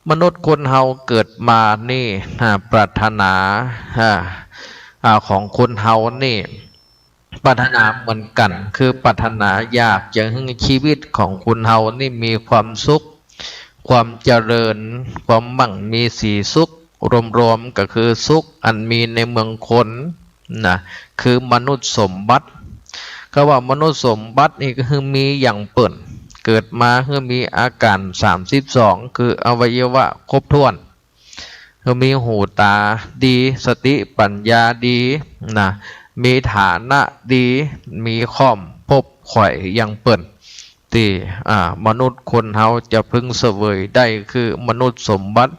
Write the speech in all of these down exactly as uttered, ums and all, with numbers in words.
มนุษย์คนเฮาเกิดมานี่ อ่า ปรารถนา อ่า อ่า ของคนเฮานี่ ปรารถนาเหมือนกั๋น คือปรารถนาอยากจะหื้อชีวิตของคนเฮานี่มีความสุข ความเจริญ ความมั่งมีสีสุข รวมๆ ก็คือสุขอันมีในเมืองคน นะ คือมนุษย์สมบัติ กำว่ามนุษย์สมบัตินี่ก็คือมีอย่างเปิ้น เกิดมาคือมีอาก๋านสามสิบสอง คืออวัยวะครบถ้วน คือมีหูต๋าดี สติปั๋ญญาดี นะ มีฐานะดี มีค่อมพบใค่อย่างเปิ้น ตี้ อ่า มนุษย์คนเฮาจะพึงเสวยได้คือมนุษย์สมบัติ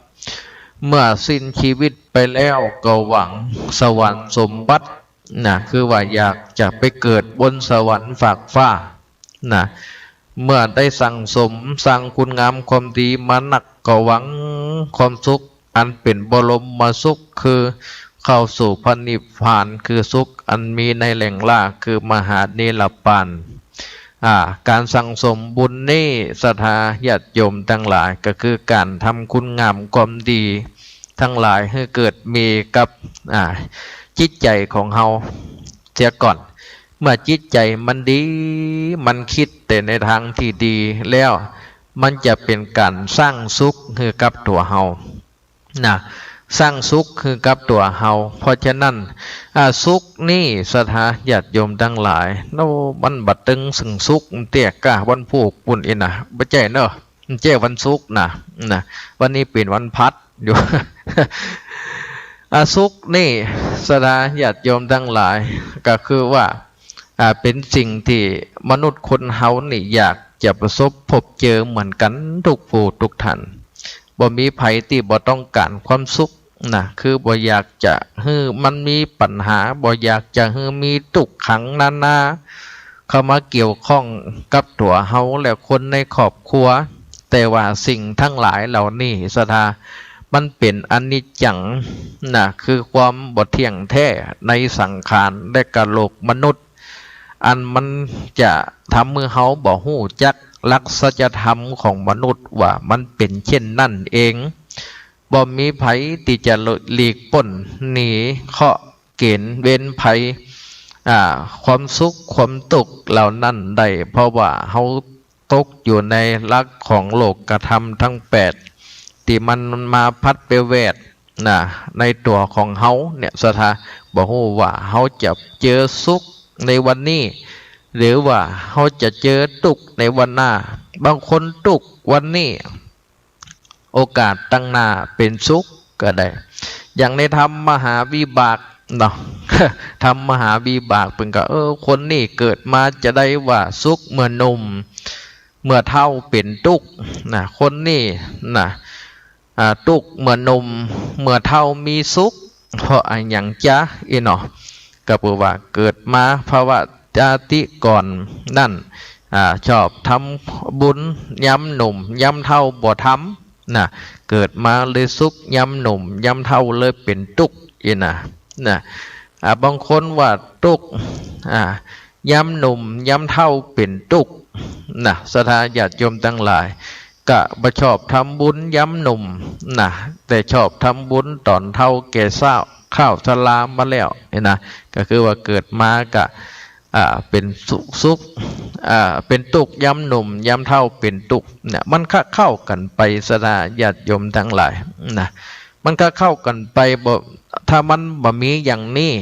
เมื่อสิ้นชีวิตไปแล้วก็หวังสวรรค์สมบัติ นะ คือว่าอยากจะไปเกิดบนสวรรค์ฟากฟ้า นะ เมื่อได้สั่งสมสร้างคุณงามความดีมานักก็หวังความสุขอันเป๋นบรมสุข คือเข้าสู่พระนิพพาน คือสุขอันมีในแหล่งหล้า คือมหานิรปาน อ่า ก๋านสั่งสมบุญนี่ ศรัทธาญาติโยมตังหลาย ก็คือก๋านทำคุณงามความดีตังหลายหื้อเกิดมีกับ อ่า จิตใจ๋ของเฮาเสียก่อน เมื่อจิตใจ๋มันดี มันกึ๊ดแต่ในตางตี้ดีแล้ว มันจะเป๋นก๋านสร้างสุขหื้อกับตั๋วเฮา นะ สร้างสุขหื้อกับตั๋วเฮา เพราะฉะนั้น อ่า สุขนี่ ศรัทธาญาติโยมตังหลาย โอ้ มันบ่ตึงเซิ่งสุขเตี้ยก้า วันพูกปู้นอี้นะ บ่ใจ้เนาะ บ่ใจ้วันศุกร์นะ นะ วันนี้เป๋นวันพฤหัสอยู่ อ่า สุขนี่ ศรัทธาญาติโยมตังหลาย ก็คือว่า อ่า เป๋นสิ่งตี้มนุษย์คนเฮานี่อยากจะประสบพบเจอเหมือนกั๋นกู้ผู้กู้ต้าน บ่มีใผตี้บ่ต้องก๋านความสุขนะ คือบ่อยากจะหื้อมันมีปัญหา บ่อยากจะหื้อมีตุ๊กขังนานาเข้ามาเกี่ยวข้องกับตั๋วเฮาและคนในครอบครัว แต่ว่าสิ่งตังหลายเหล่านี้ ศรัทธา มันเป๋นอนิจจังนะ คือความบ่เที่ยงแท้ในสังขารและก็โลกมนุษย์ อันมันจะทำหื้อเฮาบ่ฮู้จักหลักสัจธรรมของมนุษย์ว่ามันเป๋นเช่นนั้นเอง บ่มีใผตี้จะหลีกป๊นหนีเคราะห์เก๋ณฑ์เวรภัย อ่า ความสุขความตุ๊กข์เหล่านั้นได้ เพราะว่าเฮาตกอยู่ในหลักของโลกธรรมทั้งแปด ตี้มันมาผัดไปแวด นะ ในตั๋วของเฮาเนี่ย ศรัทธา บ่ฮู้ว่าเฮาจะเจอสุขในวันนี้ หรือว่าเฮาจะเจอตุ๊กข์ในวันหน้า บางคนตุ๊กข์วันนี้ โอกาสตังหน้าเป๋นสุขก็ได้ อย่างในธรรมมหาวิบากเนาะ ธรรมมหาวิบากเปิ้นก็ เออ คนนี้เกิดมาจะได้ว่าสุขเมื่อหนุ่ม เมื่อเฒ่าเป๋นตุ๊กข์นะ คนนี้นะ อ่า ตุ๊กข์เมื่อหนุ่ม เมื่อเฒ่ามีสุข เพราะอะหยังจ๊ะอี้เนาะ ก็เปิ้นว่าเกิดมาภวชาติก่อนนั้น อ่า ชอบทำบุญยามหนุ่ม ยามเฒ่าบ่ทำนะ เกิดมาเลยสุขยามหนุ่ม ยามเฒ่าเลยเป๋นตุ๊กข์อี้นะ นะ อ่า บางคนว่าตุ๊กข์ อ่า ยามหนุ่ม ยามเฒ่าเป๋นตุ๊กข์นะ ศรัทธาญาติโยมตังหลาย ก็บ่ชอบทำบุญยามหนุ่มนะ แต่ชอบทำบุญต๋อนเฒ่าแก่เซ้า คราวชรามาแล้วนี่นะ ก็คือว่าเกิดมาก็ อ่า เป๋นสุข สุข อ่า เป๋นตุ๊กข์ยามหนุ่ม ยามเฒ่าเป๋นตุ๊กข์เนี่ย มันก็เข้ากั๋นไป ศรัทธาญาติโยมตังหลายนะ มันก็เข้ากั๋นไป บ่ ถ้ามันบ่มีอย่างนี้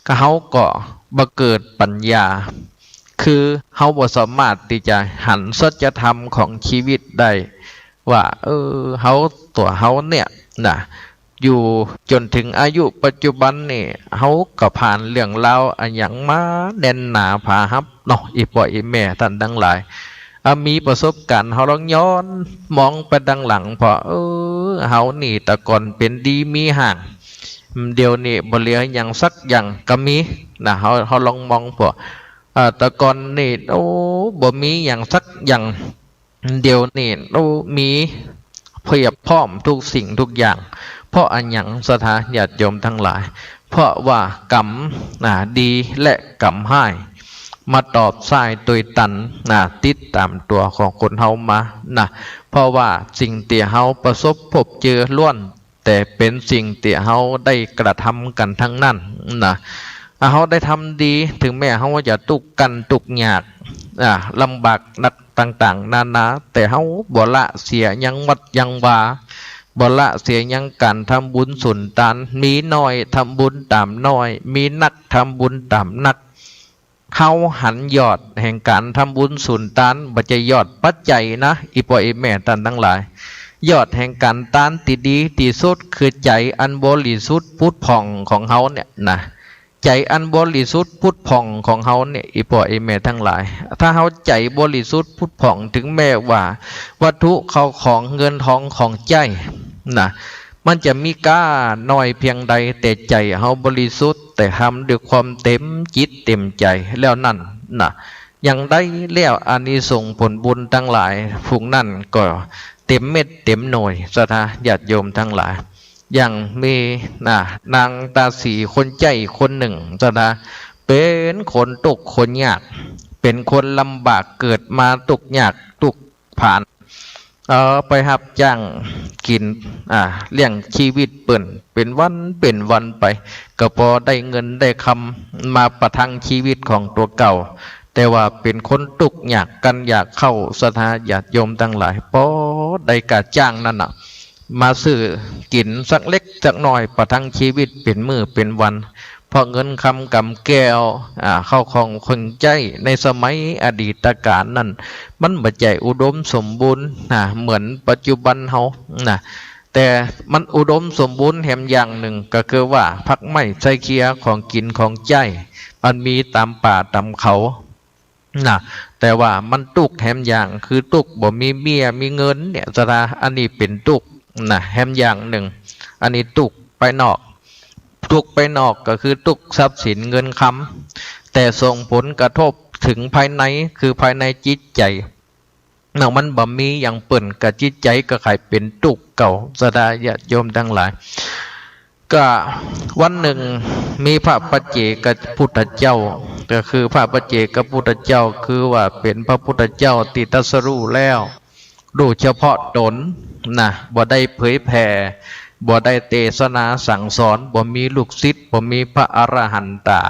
ก็เฮาก็บ่เกิดปัญญา คือเฮาบ่สามารถตี้จะหันสัจธรรมของชีวิตได้ ว่า เออ เฮา ตั๋วเฮาเนี่ยนะ อยู่จ๋นเถิงอายุปัจจุบันนี่ เฮาก็ผ่านเรื่องราวอะหยังมาแน่นหนาผาฮับเนาะ อี่ป้ออี่แม่ต้านตังหลาย อ่า มีประสบก๋ารณ์ เฮาลองย้อนมองไปตังหลังผ่อ เออ เฮานี่แต่ก่อนเป๋นดีมีห้าง เดี๋ยวนี้บ่เหลือหยังสักอย่างก็มีนะ เฮา เฮาลองมองผ่อ อ่า แต่ก่อนนี่ โอ้ บ่มีหยังสักอย่าง เดี๋ยวนี้ โอ้ มีเพียบพร้อมทุกสิ่งทุกอย่าง เพราะอะหยัง ศรัทธาญาติโยมตังหลาย เพราะว่ากรรม อ่า ดีและกรรมฮ้าย มาตอบใส้ตวยตัน อ่า ติดต๋ามตั๋วของคนเฮามานะ เพราะว่าสิ่งตี้เฮาประสบพบเจอล้วนแต่เป๋นสิ่งตี้เฮาได้กระทำกั๋นทั้งนั้นนะ ถ้าเฮาได้ทำดี เถิงแม้เฮาจะตุ๊กกั๋นตุ๊กยาก อ่า ลำบากหนักต่างๆ นานา แต่เฮาบ่ละเสียยังวัดยังวา บ่ละเสียยังก๋านทำบุญสุนตาน มีน้อยทำบุญต๋ามน้อย มีนักทำบุญต๋ามนัก เฮาหันยอดแห่งก๋านทำบุญสุนตาน บ่ใจ้ยอดปัจจัยนะ อี่ป้ออี่แม่ต้านตังหลาย ยอดแห่งก๋านตานตี้ดีตี้สุดคือใจ๋อันบริสุทธิ์ผุดผ่องของเฮาเนี่ยนะ ใจ๋อันบริสุทธิ์ผุดผ่องของเฮาเนี่ย อี่ป้ออี่แม่ตังหลาย ถ้าเฮาใจ๋บริสุทธิ์ผุดผ่อง เถิงแม้ว่าวัตถุเข้าของเงินทองของใจ๊นะ มันจะมีก้าน้อยเปียงใด แต่ใจ๋เฮาบริสุทธิ์ แต่ทำด้วยความเต๋มจิตเต๋มใจ๋แล้วนั้นนะ ยังได้แล้วอานิสงส์ผลบุญตังหลาย ฝูงนั้นก็เต๋มเม็ดเต๋มหน่วย ศรัทธาญาติโยมตังหลาย อย่างมีนะ นางตาสีคนใจ๊คนนึ่ง ศรัทธา เป๋นคนตุ๊กคนยาก เป๋นคนลำบาก เกิดมาตุ๊กยากตุ๊กผาน เอ่อ ไปฮับจ้างกิ๋น อ่า เลี้ยงจีวิตเปิ้น เป๋นวันเป๋นวันไป ก็ปอได้เงินได้คำมาประทังจีวิตของตั๋วเก่า แต่ว่าเป๋นคนตุ๊กยากกั๋นยากเข้า ศรัทธาญาติโยมตังหลาย ปอได้ก้าจ้างนั้นน่ะ มาซื้อกิ๋นสักเล็กสักน้อย ประทังจีวิตเป๋นมื้อเป๋นวัน เพราะเงินคำก๋ำแก้ว อ่า เข้าของเครื่องใจ๊ในสมัยอดีตกาลนั้น มันบ่ใจ้อุดมสมบูรณ์นะ เหมือนปัจจุบันเฮานะ แต่มันอุดมสมบูรณ์แหมอย่างนึ่ง ก็คือว่าผักไม้ไส้เคี้ย ของกิ๋นของใจ๊ มันมีต๋ามป่าต๋ามเขา นะ แต่ว่ามันตุ๊กแหมอย่าง คือตุ๊กบ่มีเบี้ยมีเงินเนี่ย ศรัทธา อันนี้เป๋นตุ๊กนะ แหมอย่างนึ่ง อันนี้ตุ๊กภายนอก ตุ๊กภายนอกก็คือตุ๊กทรัพย์สินเงินคำ แต่ส่งผลกระทบเถิงภายใน คือภายในจิตใจ๋ เนาะ มันบ่มีหยังเปิ้น ก็จิตใจ๋ก็ใค่เป๋นตุ๊กเก่า ศรัทธาญาติโยมตังหลาย ก็วันนึ่งมีพระปัจเจกพุทธเจ้า ก็คือพระปัจเจกพุทธเจ้า คือว่าเป๋นพระพุทธเจ้าตี้ตรัสรู้แล้ว รู้เฉพาะต๋นนะ บ่ได้เผยแผ่ บ่ได้เตสนาสั่งสอน บ่มีลูกศิษย์ บ่มีพระอรหันตา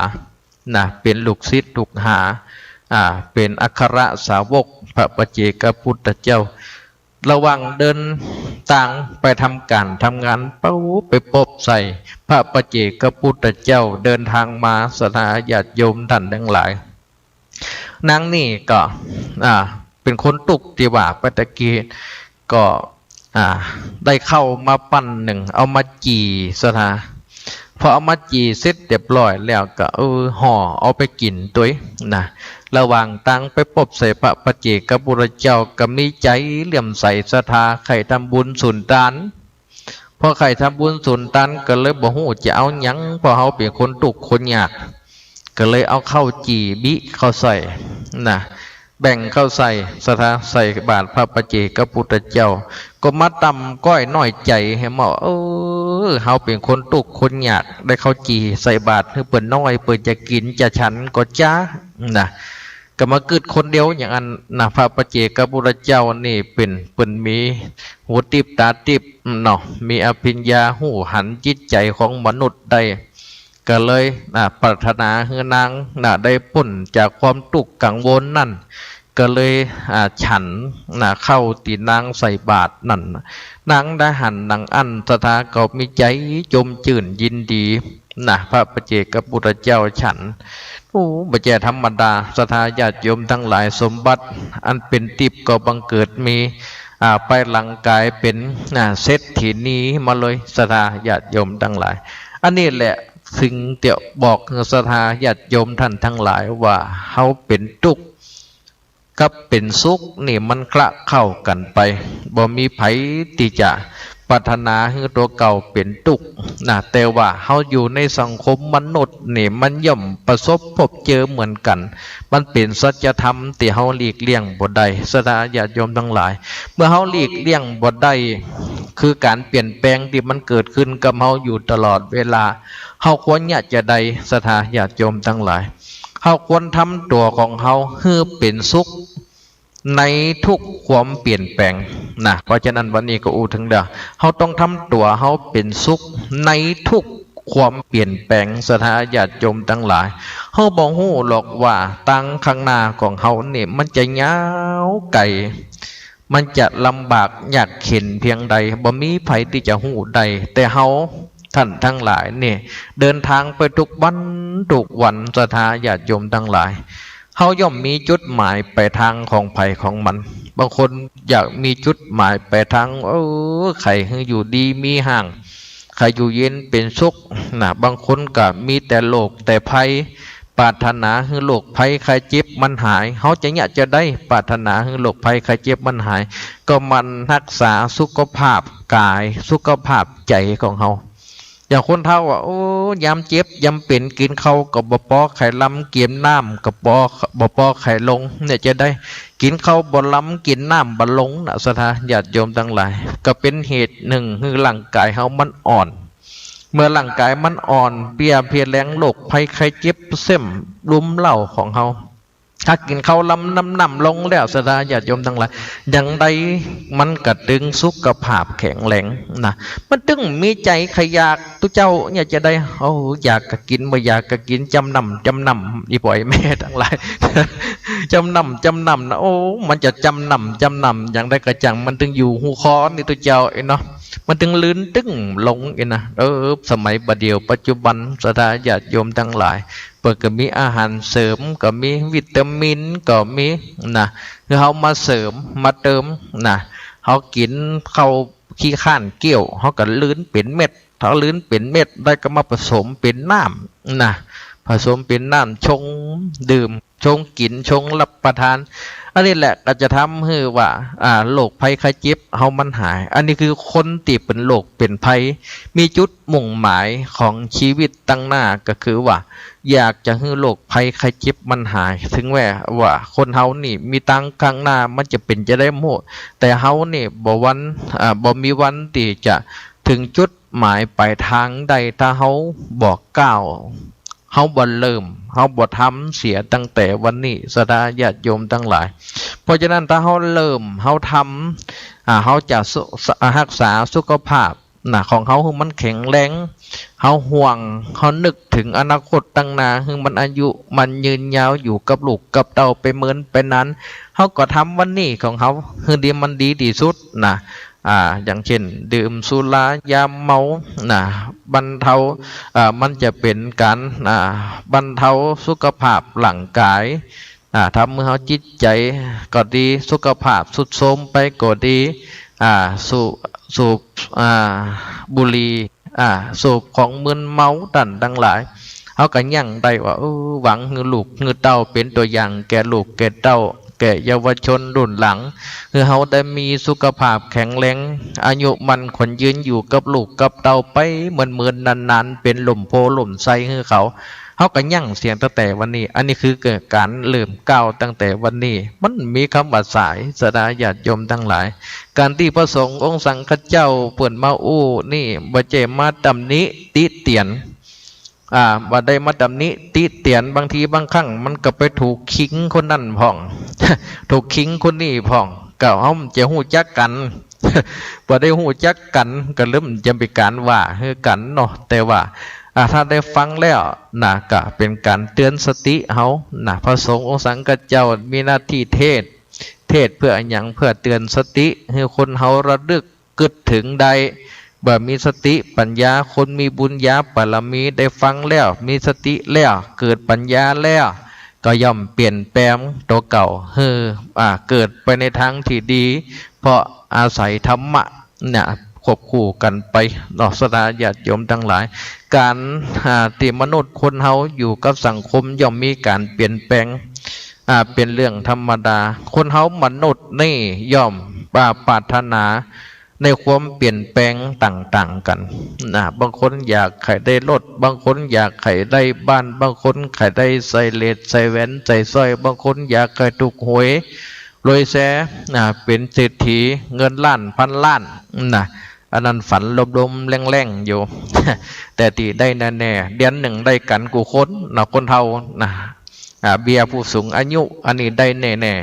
นะ เป๋นลูกศิษย์ลูกหา อ่า เป๋นอัครสาวกพระปัจเจกพุทธเจ้า ระหว่างเดินตางไปทำก๋านทำงาน เป้าไปปบใส่พระปัจเจกพุทธเจ้า เดินตางมา ศรัทธาญาติโยมต้านตังหลาย นางนี่ก็ อ่า เป๋นคนตุ๊กตี้ว่าไปตะกี้ ก็ อ่า ได้ข้าวมาปั้นนึ่ง เอามาจี่ ศรัทธา พอเอามาจี่เสร็จเรียบร้อยแล้วก็ เออ ห่อเอาไปกิ๋นตวยนะ ระหว่างตางไปปบใส่พระปัจเจกพุทธเจ้า ก็มีใจ๋เลื่อมใสศรัทธา ใค่ทำบุญสุนตาน พอใค่ทำบุญสุนตานก็เลยบ่ฮู้จะเอาหยัง เพราะเฮาเป๋นคนตุ๊กคนยาก ก็เลยเอาข้าวจี่บิเข้าใส่นะ แบ่งเข้าใส่ ศรัทธา ใส่บาตรพระปัจเจกพุทธเจ้า ก็มาต่ำก้อยน้อยใจ๋แหมว่า เออ เฮาเป๋นคนตุ๊กคนยาก ได้ข้าวจี่ใส่บาตรหื้อเปิ้นน้อย เปิ้นจะกิ๋นจะฉันก็จ๊านะ ก็มากึ๊ดคนเดียวอย่างอั้นนะ พระปัจเจกพุทธเจ้านี่เป๋น เปิ้นมีหูติ๊บต๋าติ๊บเนาะ มีอภิญญาฮู้หันจิตใจ๋ของมนุษย์ได้ ก็เลย อ่า ปรารถนาหื้อนาง น่ะ ได้ป๊นจากความตุ๊กข์กังวลนั้น ก็เลย อ่า ฉัน น่ะ ข้าวตี้นางใส่บาตรนั้น นางได้หันดังอั้น ศรัทธาก็มีใจ๋จมจื้นยินดี น่ะ พระปัจเจกพุทธเจ้าฉัน โอ้ บ่ใจ้ธรรมดา ศรัทธาญาติโยมตังหลาย สมบัติอันเป๋นติ๊บก็บังเกิดมี อ่า ไปหลังก๋ายเป๋น อ่า เศรษฐีนีมาเลย ศรัทธาญาติโยมตังหลาย อันนี้แหละ เถิงจะบอกศรัทธาญาติโยมต้านตังหลายว่า เฮาเป๋นตุ๊กข์กับเป๋นสุขนี่มันคละเคล้ากั๋นไป บ่มีใผตี้จะปรารถนาหื้อตั๋วเก่าเป๋นตุ๊กข์นะ แต่ว่าเฮาอยู่ในสังคมมนุษย์นี่ มันย่อมประสบพบเจอเหมือนกั๋น มันเป๋นสัจธรรมตี้เฮาหลีกเลี่ยงบ่ได้ ศรัทธาญาติโยมตังหลาย เมื่อเฮาหลีกเลี่ยงบ่ได้ คือก๋านเปลี่ยนแปลงตี้มันเกิดขึ้นกับเฮาอยู่ตลอดเวลา เฮาควรเยียะจาใด ศรัทธาญาติโยมตังหลาย เฮาควรทำตั๋วของเฮาหื้อเป๋นสุข ในทุกความเปลี่ยนแปลงนะ เพราะฉะนั้นวันนี้ก็อู้เถิงเตื้อ เฮาต้องทำตั๋วเฮาเป๋นสุขในทุกความเปลี่ยนแปลง ศรัทธาญาติโยมตังหลาย เฮาบ่ฮู้หรอกว่าตางข้างหน้าของเฮานี่มันจะยาวไก๋ มันจะลำบากยากเข็ญเปียงใด บ่มีใผตี้จะฮู้ได้ แต่เฮาต้านตังหลายนี่เดินตางไปกู้วันกู้วัน ศรัทธาญาติโยมตังหลาย เฮาย่อมมีจุดหมายปลายตางของใผของมัน บางคนอยากมีจุดหมายปลายตาง เออ ใค่หื้ออยู่ดีมีแฮง ใค่อยู่เย็นเป๋นสุขนะ บางคนก็มีแต่โรคแต่ภัย ปรารถนาหื้อโรคภัยไข้เจ็บมันหาย เฮาจะเยียะจาใด ปรารถนาหื้อโรคภัยไข้เจ็บมันหาย ก็หมั่นฮักษาสุขภาพก๋าย สุขภาพใจ๋ของเฮา อย่างคนเฒ่าอะ โอ้ ยามเจ็บยามเป๋น กิ๋นข้าวก็บ่ปอใค่ลำ กิ๋นน้ำก็บ่ บ่ปอใค่ลง เนี่ยจะใด กิ๋นข้าวบ่ลำ กิ๋นน้ำบ่ลงนะ ศรัทธาญาติโยมตังหลาย ก็เป๋นเหตุนึ่งหื้อร่างก๋ายเฮามันอ่อน เมื่อร่างก๋ายมันอ่อนเปลี้ยเพลียแรง โรคภัยไข้เจ็บเส้มรุมเร้าของเฮา ถ้ากิ๋นข้าวลำน้ำ น้ำลงแล้ว ศรัทธาญาติโยมตังหลาย อย่างใดมันก็ตึงสุขภาพแข็งแรงนะ มันตึงมีใจ๋ใค่อยาก ตุ๊เจ้าเนี่ยจะใด โอ้ อยากก็กิ๋น บ่อยากก็กิ๋น จำน้ำ จำน้ำ อี่ป้ออี่แม่ตังหลาย จำน้ำ จำน้ำนะ โอ้ มันจะจำน้ำ จำน้ำ อย่างใดก็จัง มันตึงอยู่ฮู้คอนี่ตุ๊เจ้าเอ้ยเนาะ มันตึงลื่นตึงลงเอ้ยนะ เออ สมัยบ่าเดี่ยวปัจจุบัน ศรัทธาญาติโยมตังหลาย เปิ้นก็มีอาหารเสริม ก็มีวิตามิน ก็มีนะ คือเฮามาเสริม มาเติมนะ เฮากิ๋นข้าวขี้คร้านเกี้ยว เฮาก็ลื่นเป๋นเม็ด ถ้าลื่นเป๋นเม็ดได้ก็มาผสมเป๋นน้ำนะ ผสมเป๋นน้ำชงดื่ม ชงกิ๋น ชงรับประทาน อันนี้แหละก็จะทำหื้อว่า อ่า โรคภัยไข้เจ็บเฮามันหาย อันนี้คือคนตี้เป๋นโรคเป๋นภัย มีจุดมุ่งหมายของชีวิตตังหน้าก็คือว่า อยากจะหื้อโรคภัยไข้เจ็บมันหาย เถิงแม้ว่าคนเฮานี่มีตางข้างหน้ามันจะเป๋นจาใดบ่ฮู้ แต่เฮานี่บ่วัน อ่า บ่มีวันตี้จะเถิงจุดหมายปลายตางได้ ถ้าเฮาบ่ก้าว เฮาบ่เริ่ม เฮาบ่ทำเสียตั้งแต่วันนี้ ศรัทธาญาติโยมตังหลาย เพราะฉะนั้นถ้าเฮาเริ่ม เฮาทำ อ่า เฮาจะสุ ส- อ่า ฮักษาสุขภาพนะ ของเฮาหื้อมันแข็งแรง เฮาห่วง เฮานึกเถิงอนาคตตังหน้า หื้อมันอายุมันยืนยาว อยู่กับลูกกับเต้าไปเมินไปนาน เฮาก็ทำวันนี้ของเฮาหื้อดี มันดีตี้สุดนะ อ่า อย่างเช่น ดื่มสุรายาเมานะ บรรเทา อ่า มันจะเป๋นก๋าน อ่า บรรเทาสุขภาพร่างก๋าย อ่า ทำหื้อเฮาจิตใจ๋ก็ดี สุขภาพทรุดโทรมไปก็ดี อ่า สูบ สูบ อ่า บุหรี่ อ่า สูบของมึนเมา ต้านตังหลาย เฮาก็ยั้งได้ว่า เออ หวังหื้อลูกหื้อเต้าเป๋นตั๋วอย่างแก่ลูกแก่เต้า แก่เยาวชนรุ่นหลัง หื้อเฮาได้มีสุขภาพแข็งแรง อายุมั่นขวัญยืน อยู่กับลูกกับเต้าไปเมินๆ นานๆ เป๋นล่มโพธิ์ล่มไทรหื้อเขา เฮาก็ยั้งเสียตั้งแต่วันนี้ อันนี้คือก๋านเริ่มก้าวตั้งแต่วันนี้ มันมีกำว่าสาย ศรัทธาญาติโยมตังหลาย ก๋านตี้พระสงฆ์องค์สังฆเจ้าเปิ้นมาอู้นี่ บ่ใจ้มาตำหนิติเตียน อ่า บ่ได้มาตำหนิติเตียน บางทีบางครั้งมันก็ไปถูกขิงคนนั้นพ่อง ถูกขิงคนนี้พ่อง ก็เฮาจะฮู้จักกั๋น บ่ได้ฮู้จักกั๋น ก็เลยบ่จะเป๋นก๋านว่าหื้อกั๋นเนาะ แต่ว่า อ่า ถ้าได้ฟังแล้วนะ ก็เป๋นก๋านเตือนสติเฮานะ พระสงฆ์องค์สังฆเจ้ามีหน้าตี้เทศน์ เทศน์เปื้ออะหยัง เปื้อเตือนสติ หื้อคนเฮาระลึก กึ๊ดเถิงได้ บ่ามีสติปัญญา คนมีบุญญาบารมี ได้ฟังแล้ว มีสติแล้ว เกิดปัญญาแล้ว ก็ย่อมเปลี่ยนแปลงตั๋วเก่า หื้อ อ่า เกิดไปในตางตี้ดี เพราะอาศัยธรรมะเนี่ย ควบคู่กั๋นไปเนาะ ศรัทธาญาติโยมตังหลาย ก๋าน อ่า ตี้มนุษย์คนเฮาอยู่กับสังคมย่อมมีก๋านเปลี่ยนแปลง อ่า เป๋นเรื่องธรรมดา คนเฮามนุษย์นี่ย่อม อ่า ปรารถนา ในความเปลี่ยนแปลงต่างๆ กั๋นนะ บางคนอยากใค่ได้รถ บางคนอยากใค่ได้บ้าน บางคนใค่ได้ใส่เลส ใส่แหวน ใส่สร้อย บางคนอยากใค่ถูกหวย รวยแซะนะ เป๋นเศรษฐี เงินล้านพันล้านนะ อันนั้นฝันลมๆ แล่งๆ อยู่ แต่ตี้ได้แน่ๆ เดือนนึ่งได้กั๋นกู้คนนะ คนเฮานะ อ่า เบี้ยผู้สูงอายุ อันนี้ได้แน่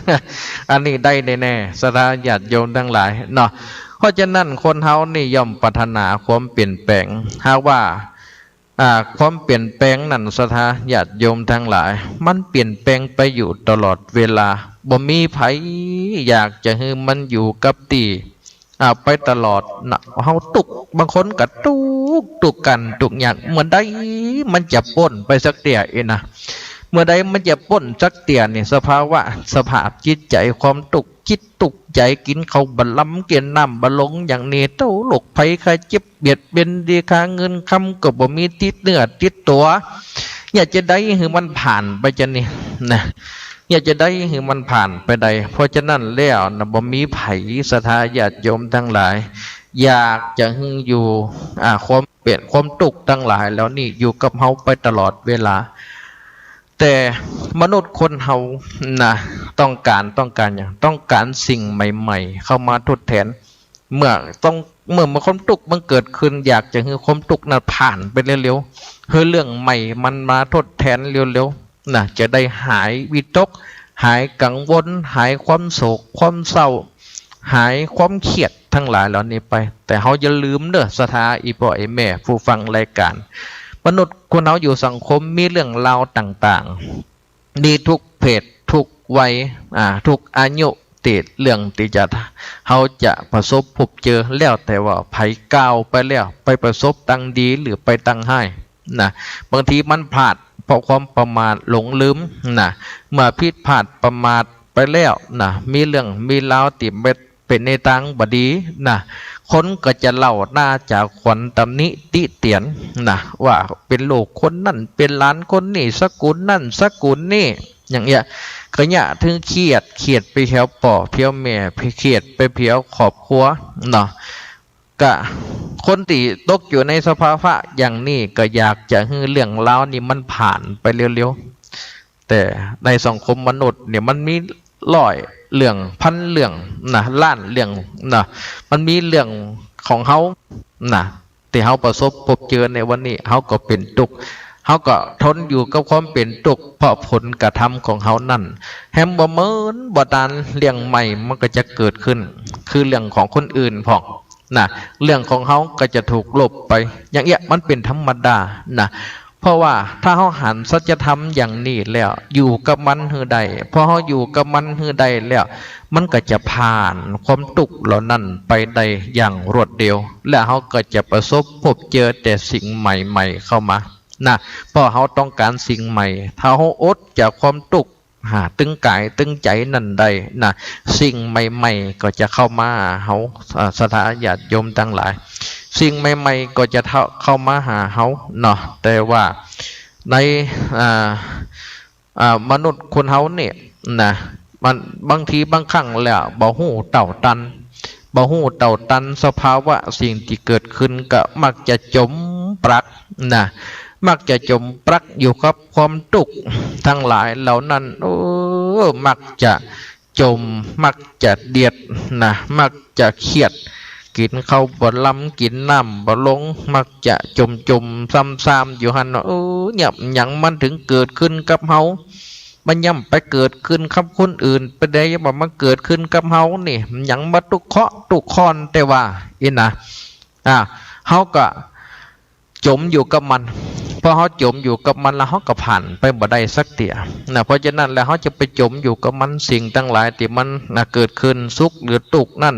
ๆ อันนี้ได้แน่ๆ ศรัทธาญาติโยมตังหลายเนาะ เพราะฉะนั้นคนเฮานี่ย่อมปรารถนาความเปลี่ยนแปลง หากว่า อ่า ความเปลี่ยนแปลงนั้น ศรัทธาญาติโยมตังหลาย มันเปลี่ยนแปลงไปอยู่ตลอดเวลา บ่มีใผอยากจะหื้อมันอยู่กับตี้ อ่า ไปตลอดนะ เฮาตุ๊กข์ บางคนก็ตุ๊กข์ ตุ๊กข์กั๋น ตุ๊กข์ยาก เมื่อใดมันจะป๊นไปสักเตื้ออี้นะ เมื่อใดมันจะป๊นสักเตื้อนี่ สภาวะ สภาพจิตใจ๋ความตุ๊กข์ จิตตุ๊กข์ใจ๋ กิ๋นข้าวบ่ลำ กิ๋นน้ำบ่ลง อย่างนี้ เต้าโรคภัยไข้เจ็บเบียดเบียน ตี้ค่าเงินคำก็บ่มีติดเนื้อติดตั๋ว อยากจะใดหื้อมันผ่านไปจานี่นะ อยากจะใดหื้อมันผ่านไปได้ เพราะฉะนั้นแล้วนะ บ่มีใผ ศรัทธาญาติโยมตังหลาย อยากจะหื้ออยู่ อ่า ความเปลี่ยน ความตุ๊กข์ตังหลายเหล่านี้อยู่กับเฮาไปตลอดเวลา แต่มนุษย์คนเฮานะ ต้องก๋าน ต้องก๋านหยัง ต้องก๋านสิ่งใหม่ๆ เข้ามาทดแทน เมื่อต้อง เมื่อ เมื่อความตุ๊กข์มันเกิดขึ้น อยากจะหื้อความตุ๊กข์นั้นผ่านไปเร็วๆ หื้อเรื่องใหม่มันมาทดแทนเร็วๆ นะ จะได้หายวิตก หายกังวล หายความโศก ความเศร้า หายความเครียดตังหลายเหล่านี้ไป แต่เฮาอย่าลืมเด้อ ศรัทธาอี่ป้ออี่แม่ผู้ฟังรายก๋าน มนุษย์คนเฮาอยู่สังคมมีเรื่องราวต่างๆ มีทุกเพศทุกวัย อ่า ทุกอายุ ตี้เรื่องตี้จะ เฮาจะประสบพบเจอ แล้วแต่ว่าใผก้าวไปแล้ว ไปประสบตังดีหรือไปตังฮ้ายนะ บางทีมันพลาดเพราะความประมาทหลงลืมนะ เมื่อผิดพลาดประมาทไปแล้วนะ มีเรื่องมีราวตี้เม็ด เป๋นในตางบ่ดีนะ คนก็จะเล่าหน้าจ๋าขวัญ ตำหนิติเตียนนะ ว่าเป๋นลูกคนนั้น เป๋นหลานคนนี้ สกุลนั้น สกุลนี้ อย่างเนี้ย ก็เยียะเถิงเครียด เครียดไปแผวป้อแผวแม่ เครียดไปแผวครอบครัวเนาะ ก็คนตี้ตกอยู่ในสภาวะอย่างนี้ ก็อยากจะหื้อเรื่องราวนี้มันผ่านไปเร็วๆ แต่ในสังคมมนุษย์เนี่ย มันมีร้อยเรื่อง พันเรื่องนะ ล้านเรื่องนะ มันมีเรื่องของเฮานะ ตี้เฮาประสบพบเจอในวันนี้ เฮาก็เป๋นตุ๊กข์ เฮาก็ทนอยู่กับความเป๋นตุ๊กข์ เพราะผลกระทำของเฮานั้น แฮมบ่เหมือนบ่ตาน เรื่องใหม่มันก็จะเกิดขึ้น คือเรื่องของคนอื่นพ่องนะ เรื่องของเฮาก็จะถูกลบไป อย่างเนี้ย มันเป๋นธรรมดานะ เพราะว่าถ้าเฮาหันสัจธรรมอย่างนี้แล้ว อยู่กับมันหื้อได้ พอเฮาอยู่กับมันหื้อได้แล้ว มันก็จะผ่านความตุ๊กข์เหล่านั้นไปได้อย่างรวดเร็ว และเฮาก็จะประสบพบเจอแต่สิ่งใหม่ๆ เข้ามานะ เพราะเฮาต้องก๋านสิ่งใหม่ ถ้าเฮาอดจากความตุ๊กข์ หาตึงก๋ายตึงใจ๋นั้นได้นะ สิ่งใหม่ๆ ก็จะเข้ามาหาเฮา อ่า ศรัทธาญาติโยมตังหลาย สิ่งใหม่ๆ ก็จะเข้า เข้ามาหาเฮาเนาะ แต่ว่าใน อ่า อ่า มนุษย์คนเฮาเนี่ยนะ มันบางทีบางครั้งแล้วบ่ฮู้เต้าตัน บ่ฮู้เต้าตันสภาวะสิ่งตี้เกิดขึ้น ก็มักจะจ๋มปลักนะ มักจะจ๋มปลักอยู่กับความตุ๊กข์ตังหลายเหล่านั้น เออ มักจะจ๋ม มักจะเดียดนะ มักจะเครียด กิ๋นข้าวบ่ลำ กิ๋นน้ำบ่ลง มักจะจ๋มๆ ซ้ำๆ อยู่หั้นเนาะ เออ เนี่ย หยังมันเถิงเกิดขึ้นกับเฮา มันย่อมไปเกิดขึ้นกับคนอื่น เป๋นใดบ่มาเกิดขึ้นกับเฮานี่ หยังมาตุ๊กเคราะห์ตุ๊กคอน แต่ว่าอี้นะ อ่า เฮาก็จ๋มอยู่กับมัน พอเฮาจ๋มอยู่กับมันแล้ว เฮาก็ผ่านไปบ่ได้สักเตื้อนะ เพราะฉะนั้นแล้ว เฮาจะไปจ๋มอยู่กับมัน สิ่งตังหลายตี้มันนะ เกิดขึ้นสุขหรือตุ๊กข์นั้น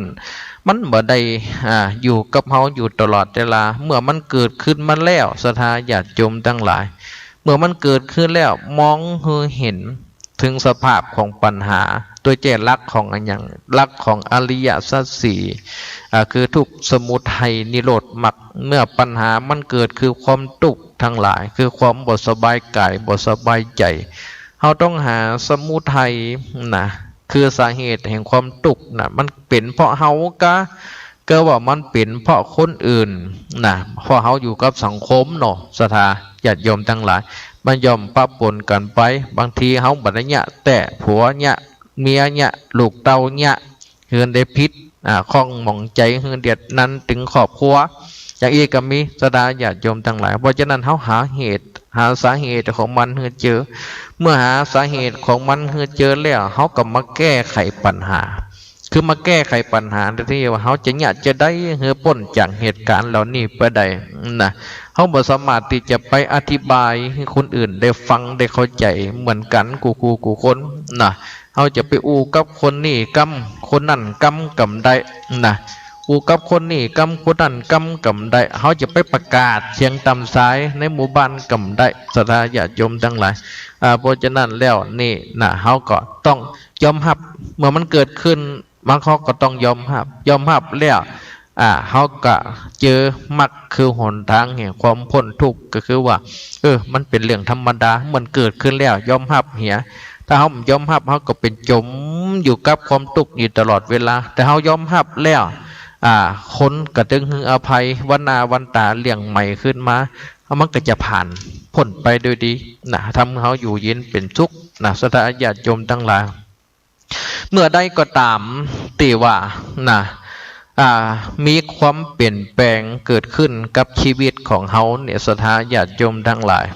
มันบ่ได้ อ่า อยู่กับเฮาอยู่ตลอดเวลา เมื่อมันเกิดขึ้นมาแล้ว ศรัทธาญาติโยมตังหลาย เมื่อมันเกิดขึ้นแล้ว มองหื้อหันเถิงสภาพของปัญหา โดยแจ้หลักของอะหยัง หลักของอริยสัจสี่ อ่า คือทุกข์ สมุทัย นิโรธ มรรค เมื่อปัญหามันเกิด คือความตุ๊กข์ตังหลาย คือความบ่สบายก๋าย บ่สบายใจ๋ เฮาต้องหาสมุทัยนะ คือสาเหตุแห่งความตุ๊กข์นะ มันเป๋นเพราะเฮากา กาว่ามันเป๋นเพราะคนอื่นนะ เพราะเฮาอยู่กับสังคมเนาะ ศรัทธาญาติโยมตังหลาย มันย่อมปะปนกั๋นไป บางทีเฮาบ่ได้เยียะแต่ผัว เยียะเมีย เยียะลูกเต้า เยียะหื้อได้ผิด อ่า ข้องหมองใจ๋ หื้อเดือดร้อนเถิงครอบครัว อย่างอี้ก็มี ศรัทธาญาติโยมตังหลาย เพราะฉะนั้นเฮาหาเหตุ หาสาเหตุของมันหื้อเจอ เมื่อหาสาเหตุของมันหื้อเจอแล้ว เฮาก็มาแก้ไขปัญหา คือมาแก้ไขปัญหาที่ว่าเฮาจะเยียะจะไดหื้อป๊นจากเหตุก๋ารณ์เหล่านี้ไปได้นะ เฮาบ่สามารถตี้จะไปอธิบายหื้อคนอื่นได้ฟังได้เข้าใจ๋เหมือนกั๋นกู้ กู้ กู้คนนะ เฮาจะไปอู้กับคนนี้กำ คนนั้นกำ กำบ่ได้นะ อู้กับคนนี้กำ คนนั้นกำ กำบ่ได้ เฮาจะไปประกาศเสียงต๋ามสายในหมู่บ้านกำบ่ได้ ศรัทธาญาติโยมตังหลาย อ่า เพราะฉะนั้นแล้วนี่นะ เฮาก็ต้องยอมฮับ เมื่อมันเกิดขึ้น มัน เฮาก็ต้องยอมฮับ ยอมฮับแล้ว อ่า เฮาก็เจอมรรคคือหนตางแห่งความป๊นทุกข์ ก็คือว่า เออ มันเป๋นเรื่องธรรมดา มันเกิดขึ้นแล้ว ยอมฮับเหีย ถ้าเฮาบ่ยอมฮับ เฮาก็เป๋นจ๋มอยู่กับความตุ๊กข์อยู่ตลอดเวลา แต่เฮายอมฮับแล้ว อ่า คนก็ตึงหื้ออภัย วันหน้าวันต๋าเลี้ยงใหม่ขึ้นมา มันก็จะผ่านป๊นไปโดยดีนะ ทำหื้อเฮาอยู่เย็นเป๋นสุขนะ ศรัทธาญาติโยมตังหลาย เมื่อใดก็ต๋ามตี้ว่านะ อ่า มีความเปลี่ยนแปลงเกิดขึ้นกับชีวิตของเฮาเนี่ย ศรัทธาญาติโยมตังหลาย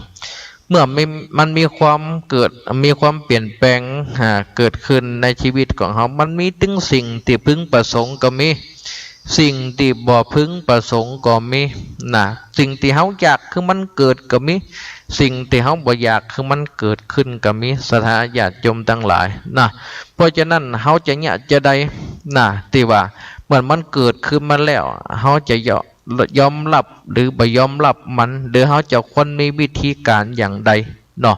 เมื่อมี มันมีความเกิด มีความเปลี่ยนแปลง อ่า เกิดขึ้นในชีวิตของเฮา มันมีตึงสิ่งตี้พึงประสงค์ก็มี สิ่งตี้บ่พึงประสงค์ก็มีนะ สิ่งตี้เฮาอยากหื้อมันเกิดก็มี สิ่งตี้เฮาบ่อยากหื้อมันเกิดขึ้นก็มี ศรัทธาญาติโยมตังหลายนะ เพราะฉะนั้นเฮาจะเยียะจะไดนะ ตี้ว่าเมื่อมันเกิดขึ้นมาแล้ว เฮาจะยอ ยอมฮับหรือบ่ยอมฮับมัน หรือเฮาจะควรมีวิธีก๋านอย่างใดเนาะ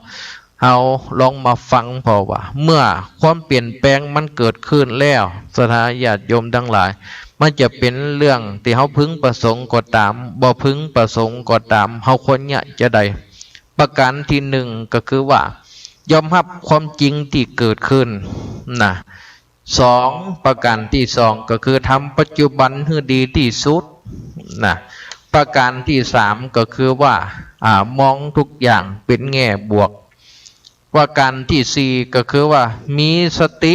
เฮาลองมาฟังผ่อว่า เมื่อความเปลี่ยนแปลงมันเกิดขึ้นแล้ว ศรัทธาญาติโยมตังหลาย มันจะเป๋นเรื่องตี้เฮาพึงประสงค์ก็ต๋าม บ่พึงประสงค์ก็ต๋าม เฮาควรเยียะจะได ประก๋านตี้นึ่งก็คือว่า ยอมฮับความจริงตี้เกิดขึ้นนะ สอง ประก๋านตี้สองก็คือทำปัจจุบันหื้อดีตี้สุดนะ ประก๋านตี้สามก็คือว่า อ่า มองทุกอย่างเป๋นแง่บวก ประก๋านตี้สี่ก็คือว่ามีสติ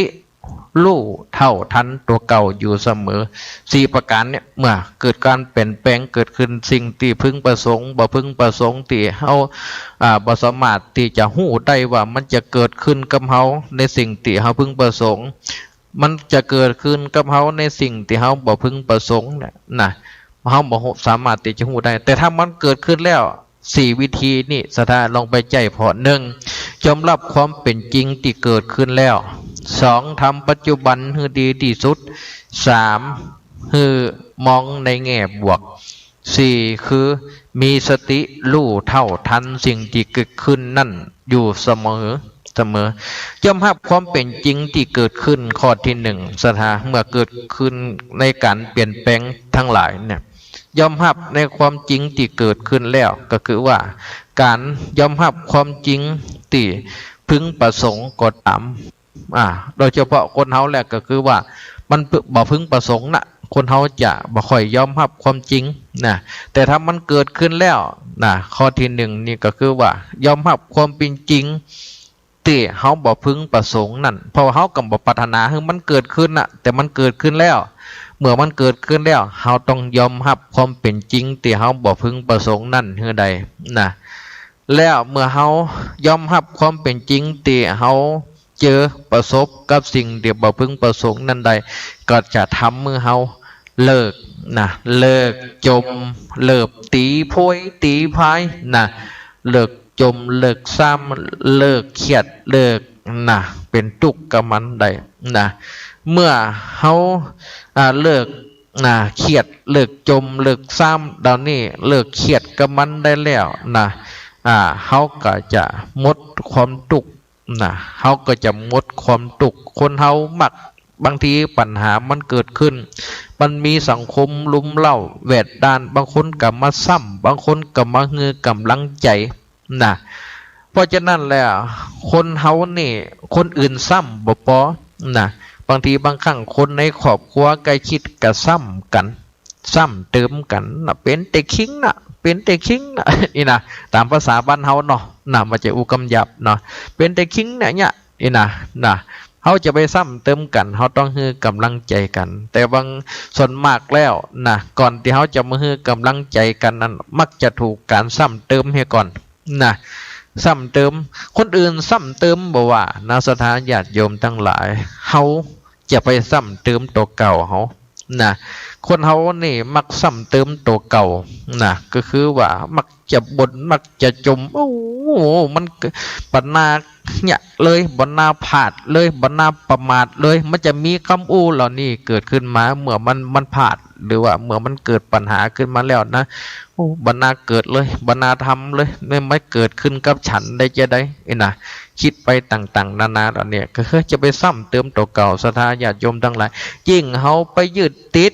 ฮู้เท่าตันตั๋วเก่าอยู่เสมอ สี่ประก๋านเนี่ย เมื่อเกิดก๋านเปลี่ยนแปลงเกิดขึ้น สิ่งตี้พึงประสงค์ บ่พึงประสงค์ ตี้เฮา อ่า บ่สามารถตี้จะฮู้ได้ว่ามันจะเกิดขึ้นกับเฮาในสิ่งตี้เฮาพึงประสงค์ มันจะเกิดขึ้นกับเฮาในสิ่งตี้เฮาบ่พึงประสงค์เนี่ยนะ เฮาบ่ฮู้ สามารถตี้จะฮู้ได้ แต่ถ้ามันเกิดขึ้นแล้ว สี่วิธีนี้ ศรัทธาลองไปใจ๊ผ่อ หนึ่ง ยอมฮับความเป๋นจริงตี้เกิดขึ้นแล้ว สอง ทำปัจจุบันหื้อดีตี้สุด สาม หื้อมองในแง่บวก สี่ คือมีสติฮู้เท่าตันสิ่งตี้เกิดขึ้นนั้นอยู่เสมอ เสมอ ยอมฮับความเป๋นจริงตี้เกิดขึ้น ข้อตี้นึ่ง ศรัทธา เมื่อเกิดขึ้นในก๋านเปลี่ยนแปลงตังหลายเนี่ย ยอมฮับในความจริงตี้เกิดขึ้นแล้ว ก็คือว่าก๋านยอมฮับความจริงตี้พึงประสงค์ก็ต๋าม อ่า โดยเฉพาะคนเฮาแหละ ก็คือว่ามันบ่พึงประสงค์นะ คนเฮาจะบ่ค่อยยอมฮับความจริงนะ แต่ถ้ามันเกิดขึ้นแล้วนะ ข้อตี้นึ่งนี่ก็คือว่ายอมฮับความเป๋นจริง ตี้เฮาบ่พึงประสงค์นั้น เพราะว่าเฮาก็บ่ปรารถนาหื้อมันเกิดขึ้นนะ แต่มันเกิดขึ้นแล้ว เมื่อมันเกิดขึ้นแล้ว เฮาต้องยอมฮับความเป๋นจริงตี้เฮาบ่พึงประสงค์นั้นหื้อได้นะ แล้วเมื่อเฮายอมฮับความเป๋นจริงตี้เฮาเจอประสบกับสิ่งตี้บ่พึงประสงค์นั้นได้ ก็จะทำหื้อเฮาเลิกนะ เลิกจ๋ม เลิกตี๋โพยตี๋พายนะ เลิกจ๋ม เลิกซ้ำ เลิกเคียด เลิกนะ เป๋นตุ๊กข์กับมันได้นะ เมื่อเฮา อ่า เลิกนะ เคียด เลิกจ๋ม เลิกซ้ำ เหล่านี้ เลิกเคียดกับมันได้แล้วนะ อ่า เฮาก็จะหมดความตุ๊กข์นะ เฮาก็จะหมดความตุ๊กข์ คนเฮามัก บางทีปัญหามันเกิดขึ้น มันมีสังคมรุมเร้าแวดด้าน บางคนก็มาซ้ำ บางคนก็มาหื้อก๋ำลังใจ๋นะ เพราะฉะนั้นแล้ว คนเฮานี่ คนอื่นซ้ำบ่ปอนะ บางทีบางครั้งคนในครอบครัวใก้ชิดก็ซ้ำกั๋น ซ้ำเติมกั๋นนะ เป๋นแต่คิงนะ เป๋นแต่คิงนะ อี้นะ ต๋ามภาษาบ้านเฮาเนาะนะ บ่ใจ้อู้กำหยาบเนาะ เป๋นแต่คิงนะเนี่ย อี้นะ นะ เฮาจะไปซ้ำเติมกั๋น เฮาต้องหื้อก๋ำลังใจ๋กั๋น แต่บางส่วนมากแล้วนะ ก่อนตี้เฮาจะมาหื้อก๋ำลังใจ๋กั๋นนั้น มักจะถูกก๋านซ้ำเติมเหียก่อน นะ ซ้ำเติมคนอื่น ซ้ำเติมบ่ว่านะ ศรัทธาญาติโยมตังหลาย เฮาจะไปซ้ำเติมตั๋วเก่าเฮานะ คนเฮานี่มักซ้ำเติมตั๋วเก่านะ ก็คือว่ามักจะบ่น มักจะจ่ม โอ้ มันบ่น่าเนี่ยเลย บ่น่าพลาดเลย บ่น่าประมาทเลย มันจะมีกำอู้เหล่านี้เกิดขึ้นมา เมื่อมัน มันพลาด หรือว่าเมื่อมันเกิดปัญหาขึ้นมาแล้วนะ โอ้ บ่น่าเกิดเลย บ่น่าทำเลย นี่มันเกิดขึ้นกับฉันได้จาใด นี่นะ กึ๊ดไปต่างๆ นานาเหล่านี้ ก็คือจะไปซ้ำเติมตั๋วเก่า ศรัทธาญาติโยมตังหลาย ยิ่งเฮาไปยึดติด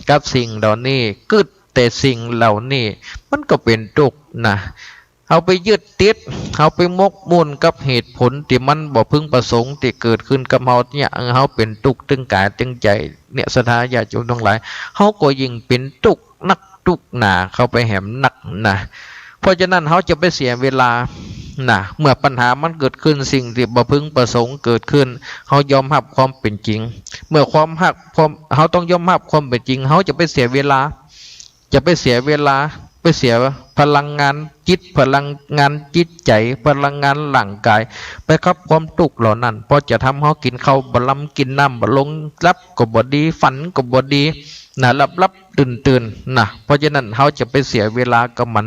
กับสิ่งเหล่านี้ กึ๊ดแต่สิ่งเหล่านี้ มันก็เป๋นตุ๊กข์นะ เฮาไปยึดติด เฮาไปหมกมุ่นกับเหตุผลตี้มันบ่พึงประสงค์ตี้เกิดขึ้นกับเฮาเนี่ย เฮาเป๋นตุ๊กข์ตึงก๋ายตึงใจ๋เนี่ย ศรัทธาญาติโยมตังหลาย เฮาก็ยิ่งเป๋นตุ๊กข์นักตุ๊กข์หนาเข้าไปแหมนักนะ เพราะฉะนั้นเฮาจะไปเสียเวลานะ เมื่อปัญหามันเกิดขึ้น สิ่งตี้บ่พึงประสงค์เกิดขึ้น เฮายอมฮับความเป๋นจริง เมื่อความฮับ ความ เฮาต้องยอมฮับความเป๋นจริง เฮาจะไปเสียเวลา จะไปเสียเวลา ไปเสียพลังงานจิต พลังงานจิตใจ๋ พลังงานร่างก๋าย ไปกับความตุ๊กข์เหล่านั้น เพราะจะทำเฮากิ๋นข้าวบ่ลำ กิ๋นน้ำบ่ลง หลับก็บ่ดี ฝันก็บ่ดีนะ หลับๆ ตื่นๆ นะ เพราะฉะนั้นเฮาจะไปเสียเวลากับมัน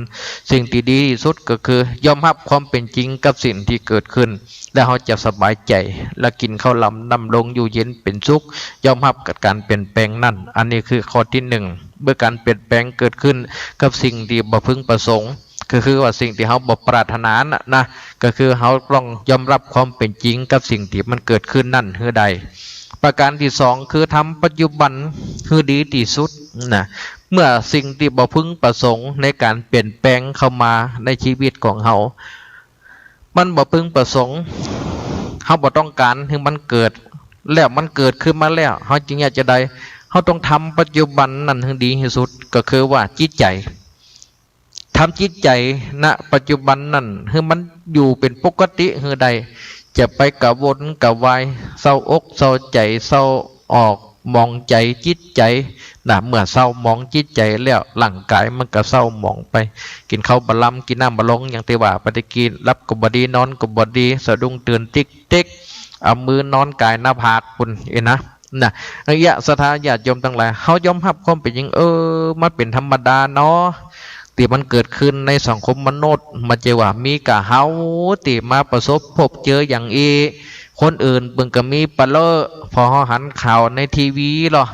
สิ่งตี้ดีตี้สุดก็คือยอมฮับความเป๋นจริงกับสิ่งตี้เกิดขึ้น แล้วเฮาจะสบายใจ๋ และกิ๋นข้าวลำน้ำลง อยู่เย็นเป๋นสุข ยอมฮับกับก๋านเปลี่ยนแปลงนั้น อันนี้คือข้อตี้หนึ่ง เมื่อก๋านเปลี่ยนแปลงเกิดขึ้นกับสิ่งตี้บ่พึงประสงค์ ก็คือว่าสิ่งตี้เฮาบ่ปรารถนาน่ะนะ ก็คือเฮาต้องยอมฮับความเป๋นจริงกับสิ่งตี้มันเกิดขึ้นนั้นหื้อได้ ประก๋านตี้สอง คือทำปัจจุบันหื้อดีตี้สุดนะ เมื่อสิ่งตี้บ่พึงประสงค์ในก๋านเปลี่ยนแปลงเข้ามาในชีวิตของเฮา มันบ่พึงประสงค์ เฮาบ่ต้องก๋านหื้อมันเกิด แล้วมันเกิดขึ้นมาแล้ว เฮาจะเยียะจาใด เฮาต้องทำปัจจุบันนั้นหื้อดีตี้สุด ก็คือว่าจิตใจ๋ ทำจิตใจ๋ ณ ปัจจุบันนั้นหื้อมันอยู่เป๋นปกติหื้อได้ จะไปกระวนกระวาย เศร้าอกเศร้าใจ๋ เศร้า อ้อ หมองใจ๋จิตใจ๋นะ เมื่อเศร้าหมองจิตใจ๋แล้ว ร่างก๋ายมันก็เศร้าหมองไป กิ๋นข้าวบ่ลำ กิ๋นน้ำบ่ลง อย่างตี้ว่าไปตะกี้ หลับก็บ่ดี นอนก็บ่ดี สะดุ้งตื่นติ๊กๆ เอามือนอนก๋ายหน้าผากปู๊น เอ้ยนะ นะ อันเนี้ย ศรัทธาญาติโยมตังหลาย เฮายอมฮับความเป๋นจริง เออ มันเป๋นธรรมดาเนาะ ตี้มันเกิดขึ้นในสังคมมนุษย์ บ่ใจ้ว่ามีก้าเฮาตี้มาประสบพบเจออย่างอี้ คนอื่นเปิ้นก็มีปะเลอะ พอเฮาหันข่าวในทีวีลอ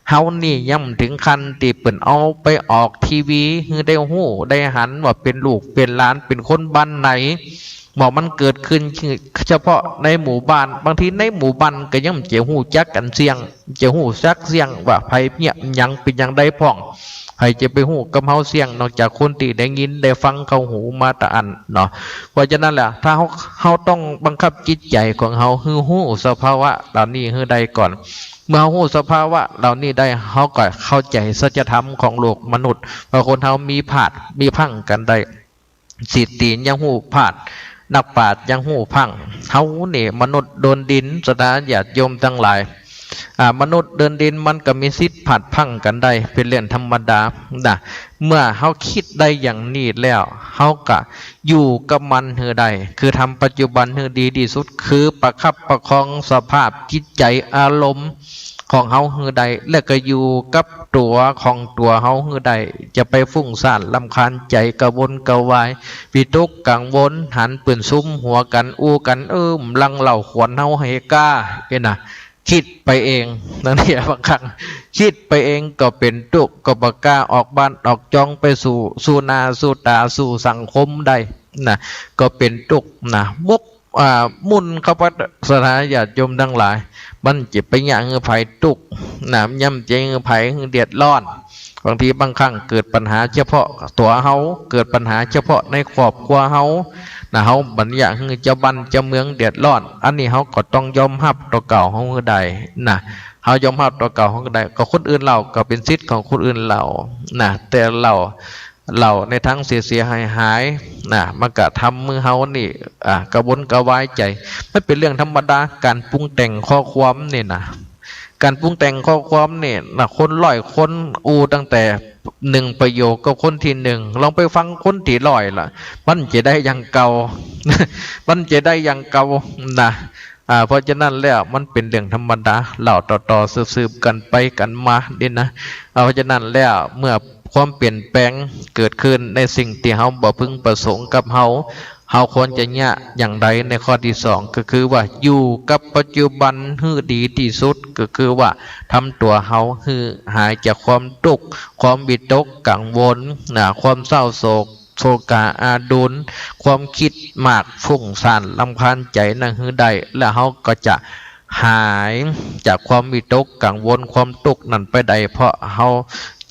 เฮานี่ยังบ่เถิงขั้นตี้เปิ้นเอาไปออกทีวีหื้อได้ฮู้ได้หันว่าเป๋นลูกเป๋นหลาน เป๋นคนบ้านไหน ว่ามันเกิดขึ้นเฉพาะในหมู่บ้าน บางทีในหมู่บ้านก็ยังบ่ฮู้จักกั๋นเสี้ยง บ่ฮู้จักเสี้ยงว่าใผเยียะหยังเป๋นหยังได้พ่อง ใผจะไปฮู้กับเฮาเสี้ยง นอกจากคนตี้ได้ยินได้ฟังเข้าหูมาตะอั้นเนาะ เพราะฉะนั้นแหละ ถ้าเฮา เฮาต้องบังคับจิตใจ๋ของเฮาหื้อฮู้สภาวะเหล่านี้หื้อได้ก่อน เมื่อเฮาฮู้สภาวะเหล่านี้ได้ เฮาก็เข้าใจ๋สัจธรรมของโลกมนุษย์ ว่าคนเฮามีพลาด มีพลั้งกั๋นได้ สิตีนยังฮู้พลาด นักปราชญ์ยังฮู้พลั้ง เฮานี่มนุษย์เดินดิน ศรัทธาญาติโยมตังหลาย อ่า มนุษย์เดินดินมันก็มีสิทธิ์พลาดพลั้งกั๋นได้ เป๋นเรื่องธรรมดานะ เมื่อเฮากึ๊ดได้อย่างนี้แล้ว เฮาก็อยู่กับมันหื้อได้ คือทำปัจจุบันหื้อดีตี้สุด คือประคับประคองสภาพจิตใจ๋อารมณ์ ของเฮาหื้อได้ และก็อยู่กับตั๋วของตั๋วเฮาหื้อได้ จะไปฟุ้งซ่านรำคาญใจ๋ กระวนกระวาย วิตกกังวล หันเปิ้นสุมหัวกั๋น อู้กั๋น เออ หลังเล่าขวัญเฮาหื้อก้า เอ้ยนะ กึ๊ดไปเอง นั่นเนี่ย บางครั้งกึ๊ดไปเองก็เป๋นตุ๊กข์ ก็บ่ก้าออกบ้านออกจองไปสู่ สู่หน้าสู่ต๋าสู่สังคมได้นะ ก็เป๋นตุ๊กข์นะ วก อ่า หมุนเข้าไป ศรัทธาญาติโยมตังหลาย มันจะไปเยียะหื้อใผตุ๊กข์นะ ย่อมจะหื้อใผหื้อเดือดร้อน บางทีบางครั้งเกิดปัญหาเฉพาะตั๋วเฮา เกิดปัญหาเฉพาะในครอบครัวเฮานะ เฮาบ่เยียะหื้อเจ้าบ้านเจ้าเมืองเดือดร้อน อันนี้เฮาก็ต้องยอมฮับตั๋วเก่าเฮาหื้อได้นะ เฮายอมฮับตั๋วเก่าเฮาหื้อได้ ก็คนอื่นเล่าก็เป๋นสิทธิ์ของคนอื่นเล่านะ แต่เล่า เล่าในตางเสียๆ หายๆ นะ มันก็ทำหื้อเฮานี่ อ่า กระวนกระวายใจ๋ มันเป๋นเรื่องธรรมดา ก๋านปรุงแต่งข้อความนี่นะ ก๋านปรุงแต่งข้อความนี่นะ คนร้อยคนอู้ตั้งแต่หนึ่งประโยคกับคนตี้หนึ่ง ลองไปฟังคนตี้ร้อยละ มันจะได้อย่างเก่า มันจะได้อย่างเก่านะ อ่า เพราะฉะนั้นแล้วมันเป๋นเรื่องธรรมดา เล่าต่อๆ สืบๆ กั๋นไปกั๋นมานี่นะ อ่า เพราะฉะนั้นแล้วเมื่อความเปลี่ยนแปลงเกิดขึ้นในสิ่งตี้เฮาบ่พึงประสงค์กับเฮา เฮาควรจะเยียะอย่างใด ในข้อตี้สอง ก็คือว่าอยู่กับปัจจุบันหื้อดีตี้สุด ก็คือว่าทำตั๋วเฮาหื้อหายจากความตุ๊กข์ ความวิตกกังวลนะ ความเศร้าโศก โศกาอาดูร ความกึ๊ดมากฟุ้งซ่านรำคาญใจ๋นั้นหื้อได้ แล้วเฮาก็จะหายจากความวิตกกังวล ความตุ๊กข์นั้นไปได้ เพราะเฮา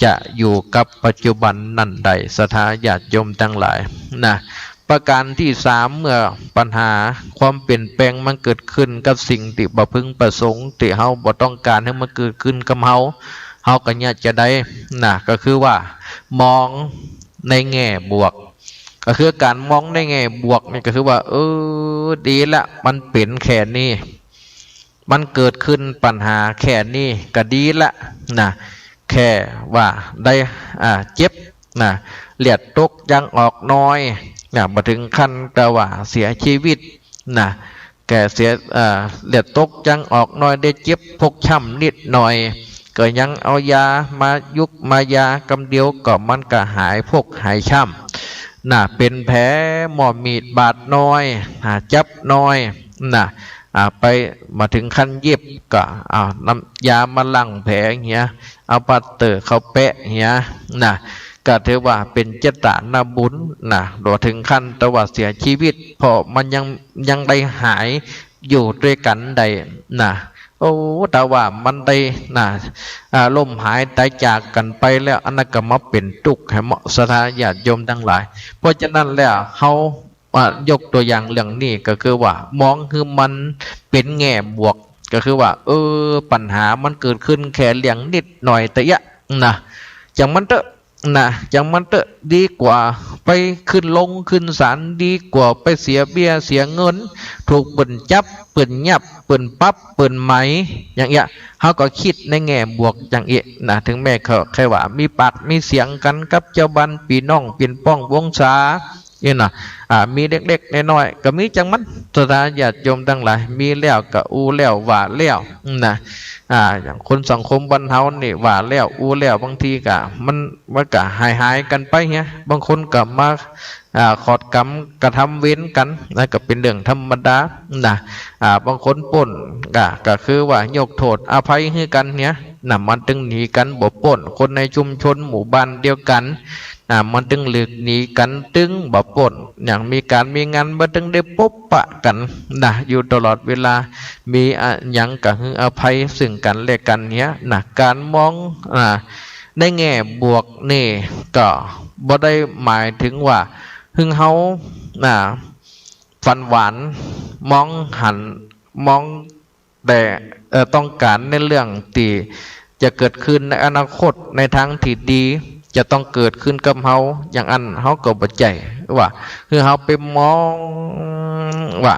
จะอยู่กับปัจจุบันนั้นได้ ศรัทธาญาติโยมตังหลายนะ ประก๋านตี้สาม เมื่อปัญหาความเปลี่ยนแปลงมันเกิดขึ้นกับสิ่งตี้บ่พึงประสงค์ ตี้เฮาบ่ต้องก๋านหื้อมันเกิดขึ้นกับเฮา เฮาก็เยียะจะใดนะ ก็คือว่ามองในแง่บวก ก็คือก๋านมองในแง่บวกนี่ก็คือว่า เออ ดีละ มันเป๋นแค่นี้ มันเกิดขึ้นปัญหาแค่นี้ก็ดีละนะ แค่ว่าได้ อ่า เจ็บนะ เลือดตกยางออกหน่อยนะ บ่เถิงขั้นแต่ว่าเสียจีวิตนะ แค่เสีย เอ่อ เลือดตกยางออกหน่อย ได้เจ็บฟกช้ำนิดหน่อย ก็ยังเอายามายุกมายากำเดียวก็มันก็หายฟกหายช้ำนะ เป๋นแผลหม้อมีดบาดหน่อย อ่า จับหน่อยนะ อ่า ไปบ่เถิงขั้นเย็บก็เอาน้ำยามาล้างแผลเหีย เอาปลาสเตอร์เข้าแปะเหียนะ ก็ถือว่าเป๋นเจตนาบุญนะ บ่เถิงขั้นแต่ว่าเสียจีวิต เพราะมันยัง ยังได้หายอยู่ตวยกั๋นได้นะ โอ้ ถ้าว่ามันได้นะ อ่า ล้มหายต๋ายจากกั๋นไปแล้ว อันนั้นก็มาเป๋นตุ๊กข์หื้อเฮา ศรัทธาญาติโยมตังหลาย เพราะฉะนั้นแล้วเฮา อ่า ยกตั๋วอย่างเรื่องนี้ก็คือว่ามองหื้อมันเป๋นแง่บวก ก็คือว่า เออ ปัญหามันเกิดขึ้นแค่เรื่องนิดหน่อยตะเยียะนะ จ่างมันเต๊อะนะ จ่างมันเต๊อะ ดีกว่าไปขึ้นลงขึ้นศาล ดีกว่าไปเสียเบี้ยเสียเงิน ถูกเปิ้นจับ เปิ้นยับ เปิ้นปรับ เปิ้นไหม อย่างเงี้ย เฮาก็กึ๊ดในแง่บวกอย่างอี้นะ เถิงแม้เขาใค่ว่ามีปากมีเสียงกั๋นกับจาวบ้านปี้น้องปี้ป้องวงศา นี่นะ อ่า มีเล็กๆ น้อยๆ ก็มีจ่างมัน ศรัทธาญาติโยมตังหลาย มีแล้วก็อู้แล้วว่าแล้วนะ อ่า อย่างคนสังคมบ้านเฮานี่ว่าแล้วอู้แล้ว บางทีก็มัน มันก็หายๆ กั๋นไปเหีย บางคนก็มา อ่า ขอดกรรมกระทำเวรกั๋นนะ ก็เป๋นเรื่องธรรมดานะ อ่า บางคนป๊นก็ ก็คือว่ายกโต้ษอภัยหื้อกั๋นเหียนะ มันตึงหนีกั๋นบ่ป๊น คนในชุมชนหมู่บ้านเดียวกั๋น อ่า มันตึงหลีกหนีกั๋น ตึงบ่ป๊น อย่างมีก๋านมีงานมันตึงได้ปบปะกั๋นนะ อยู่ตลอดเวลา มีอะหยังก็หื้ออภัยซึ่งกั๋นและกั๋นเหียนะ ก๋านมอง อ่า ในแง่บวกนี่ก็บ่ได้หมายเถิงว่าหื้อเฮา อ่า ฝันหวาน มองหัน มอง แต่ เอ่อ ต้องก๋านในเรื่องตี้จะเกิดขึ้นในอนาคตในตางตี้ดี จะต้องเกิดขึ้นกับเฮา อย่างอั้นเฮาก็บ่ใจ้ว่า คือเฮาไปมองว่า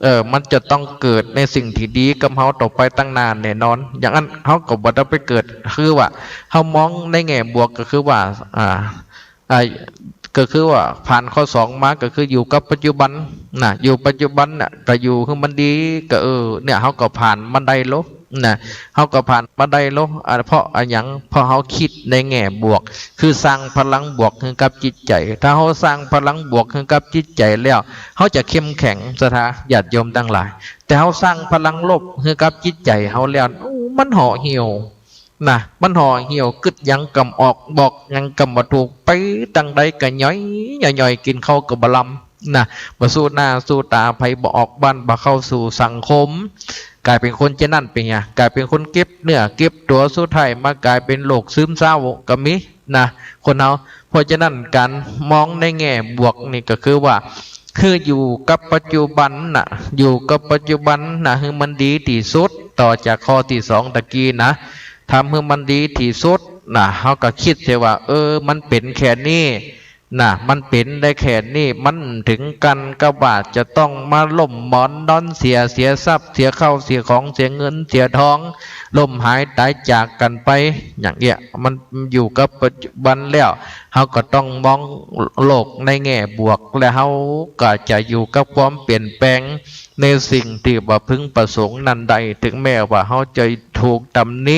เออ มันจะต้องเกิดในสิ่งตี้ดีกับเฮาต่อไปตางหน้าแน่นอน อย่างอั้นเฮาก็บ่ได้ไปเกิด คือว่าเฮามองในแง่บวกก็คือว่า อ่า อ่า ก็คือว่าผ่านข้อสองมาก็คืออยู่กับปัจจุบันนะ อยู่ปัจจุบันน่ะ ก็อยู่หื้อมันดี ก็ เออ เนี่ย เฮาก็ผ่านมันได้โลนะ เฮาก็ผ่านมันได้โล อ่า เพราะอะหยัง เพราะเฮากึ๊ดในแง่บวก คือสร้างพลังบวกหื้อกับจิตใจ๋ ถ้าเฮาสร้างพลังบวกหื้อกับจิตใจ๋แล้ว เฮาจะเข้มแข็ง ศรัทธาญาติโยมตังหลาย แต่เฮาสร้างพลังลบหื้อกับจิตใจ๋เฮาแล้ว โอ้ มันห่อเหี่ยว นะ มันห่อเหี่ยว กึ๊ดหยังก็บ่ออก บอกหยังก็บ่ถูก ไปตางใดก็หย่อย หย่อย หย่อย กิ๋นข้าวก็บ่ลำ นะ บ่สู้หน้าสู้ต๋าใผ บ่ออกบ้าน บ่เข้าสู่สังคม ก๋ายเป๋นคนเจ้านั้นไปเหีย ก๋ายเป๋นคนเก็บเนื้อเก็บตั๋ว สุดท้ายมาก๋ายเป๋นโรคซึมเศร้าก็มีนะ คนเฮา เพราะฉะนั้นก๋านมองในแง่บวกนี่ก็คือว่า คืออยู่กับปัจจุบันน่ะ อยู่กับปัจจุบันน่ะ หื้อมันดีตี้สุด ต่อจากข้อตี้สองตะกี้นะ ทำหื้อมันดีตี้สุดนะ เฮาก็กึ๊ดเสียว่า เออ มันเป๋นแค่นี้ นะ มันเป๋นได้แค่นี้ มันเถิงกั๋นกับว่าจะต้องมาล่มหมอนนอนเสีย เสียทรัพย์ เสียข้าวเสียของ เสียเงินเสียทอง ล้มหายต๋ายจากกั๋นไป อย่างเนี้ย มันอยู่กับปัจจุบันแล้ว เฮาก็ต้องมองโลกในแง่บวก และเฮาก็จะอยู่กับความเปลี่ยนแปลงในสิ่งตี้บ่พึงประสงค์นั้นได้ เถิงแม้ว่าเฮาจะถูกตำหนิ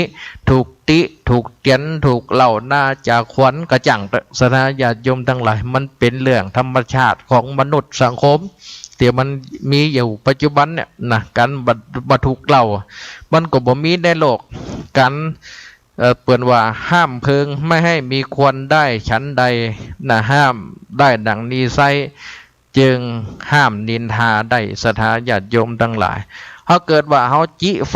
ถูกติ ถูกเตียน ถูกเล่าหน้าจ๋าขวัญก็จ้างเต๊อะ ศรัทธาญาติโยมตังหลาย มันเป๋นเรื่องธรรมชาติของมนุษย์สังคม ตี้มันมีอยู่ปัจจุบันเนี่ยนะ ก๋านบ่ บ่ถูกเล่า มันก็บ่มีในโลก ก๋าน เอ่อ เปิ้นว่าห้ามเพลิงไม่ให้มีควันได้ฉันใดนะ ห้ามได้ดังนี้ไซร้ จึงห้ามนินทาได้ ศรัทธาญาติโยมตังหลาย เฮาเกิดว่าเฮาจิไฟ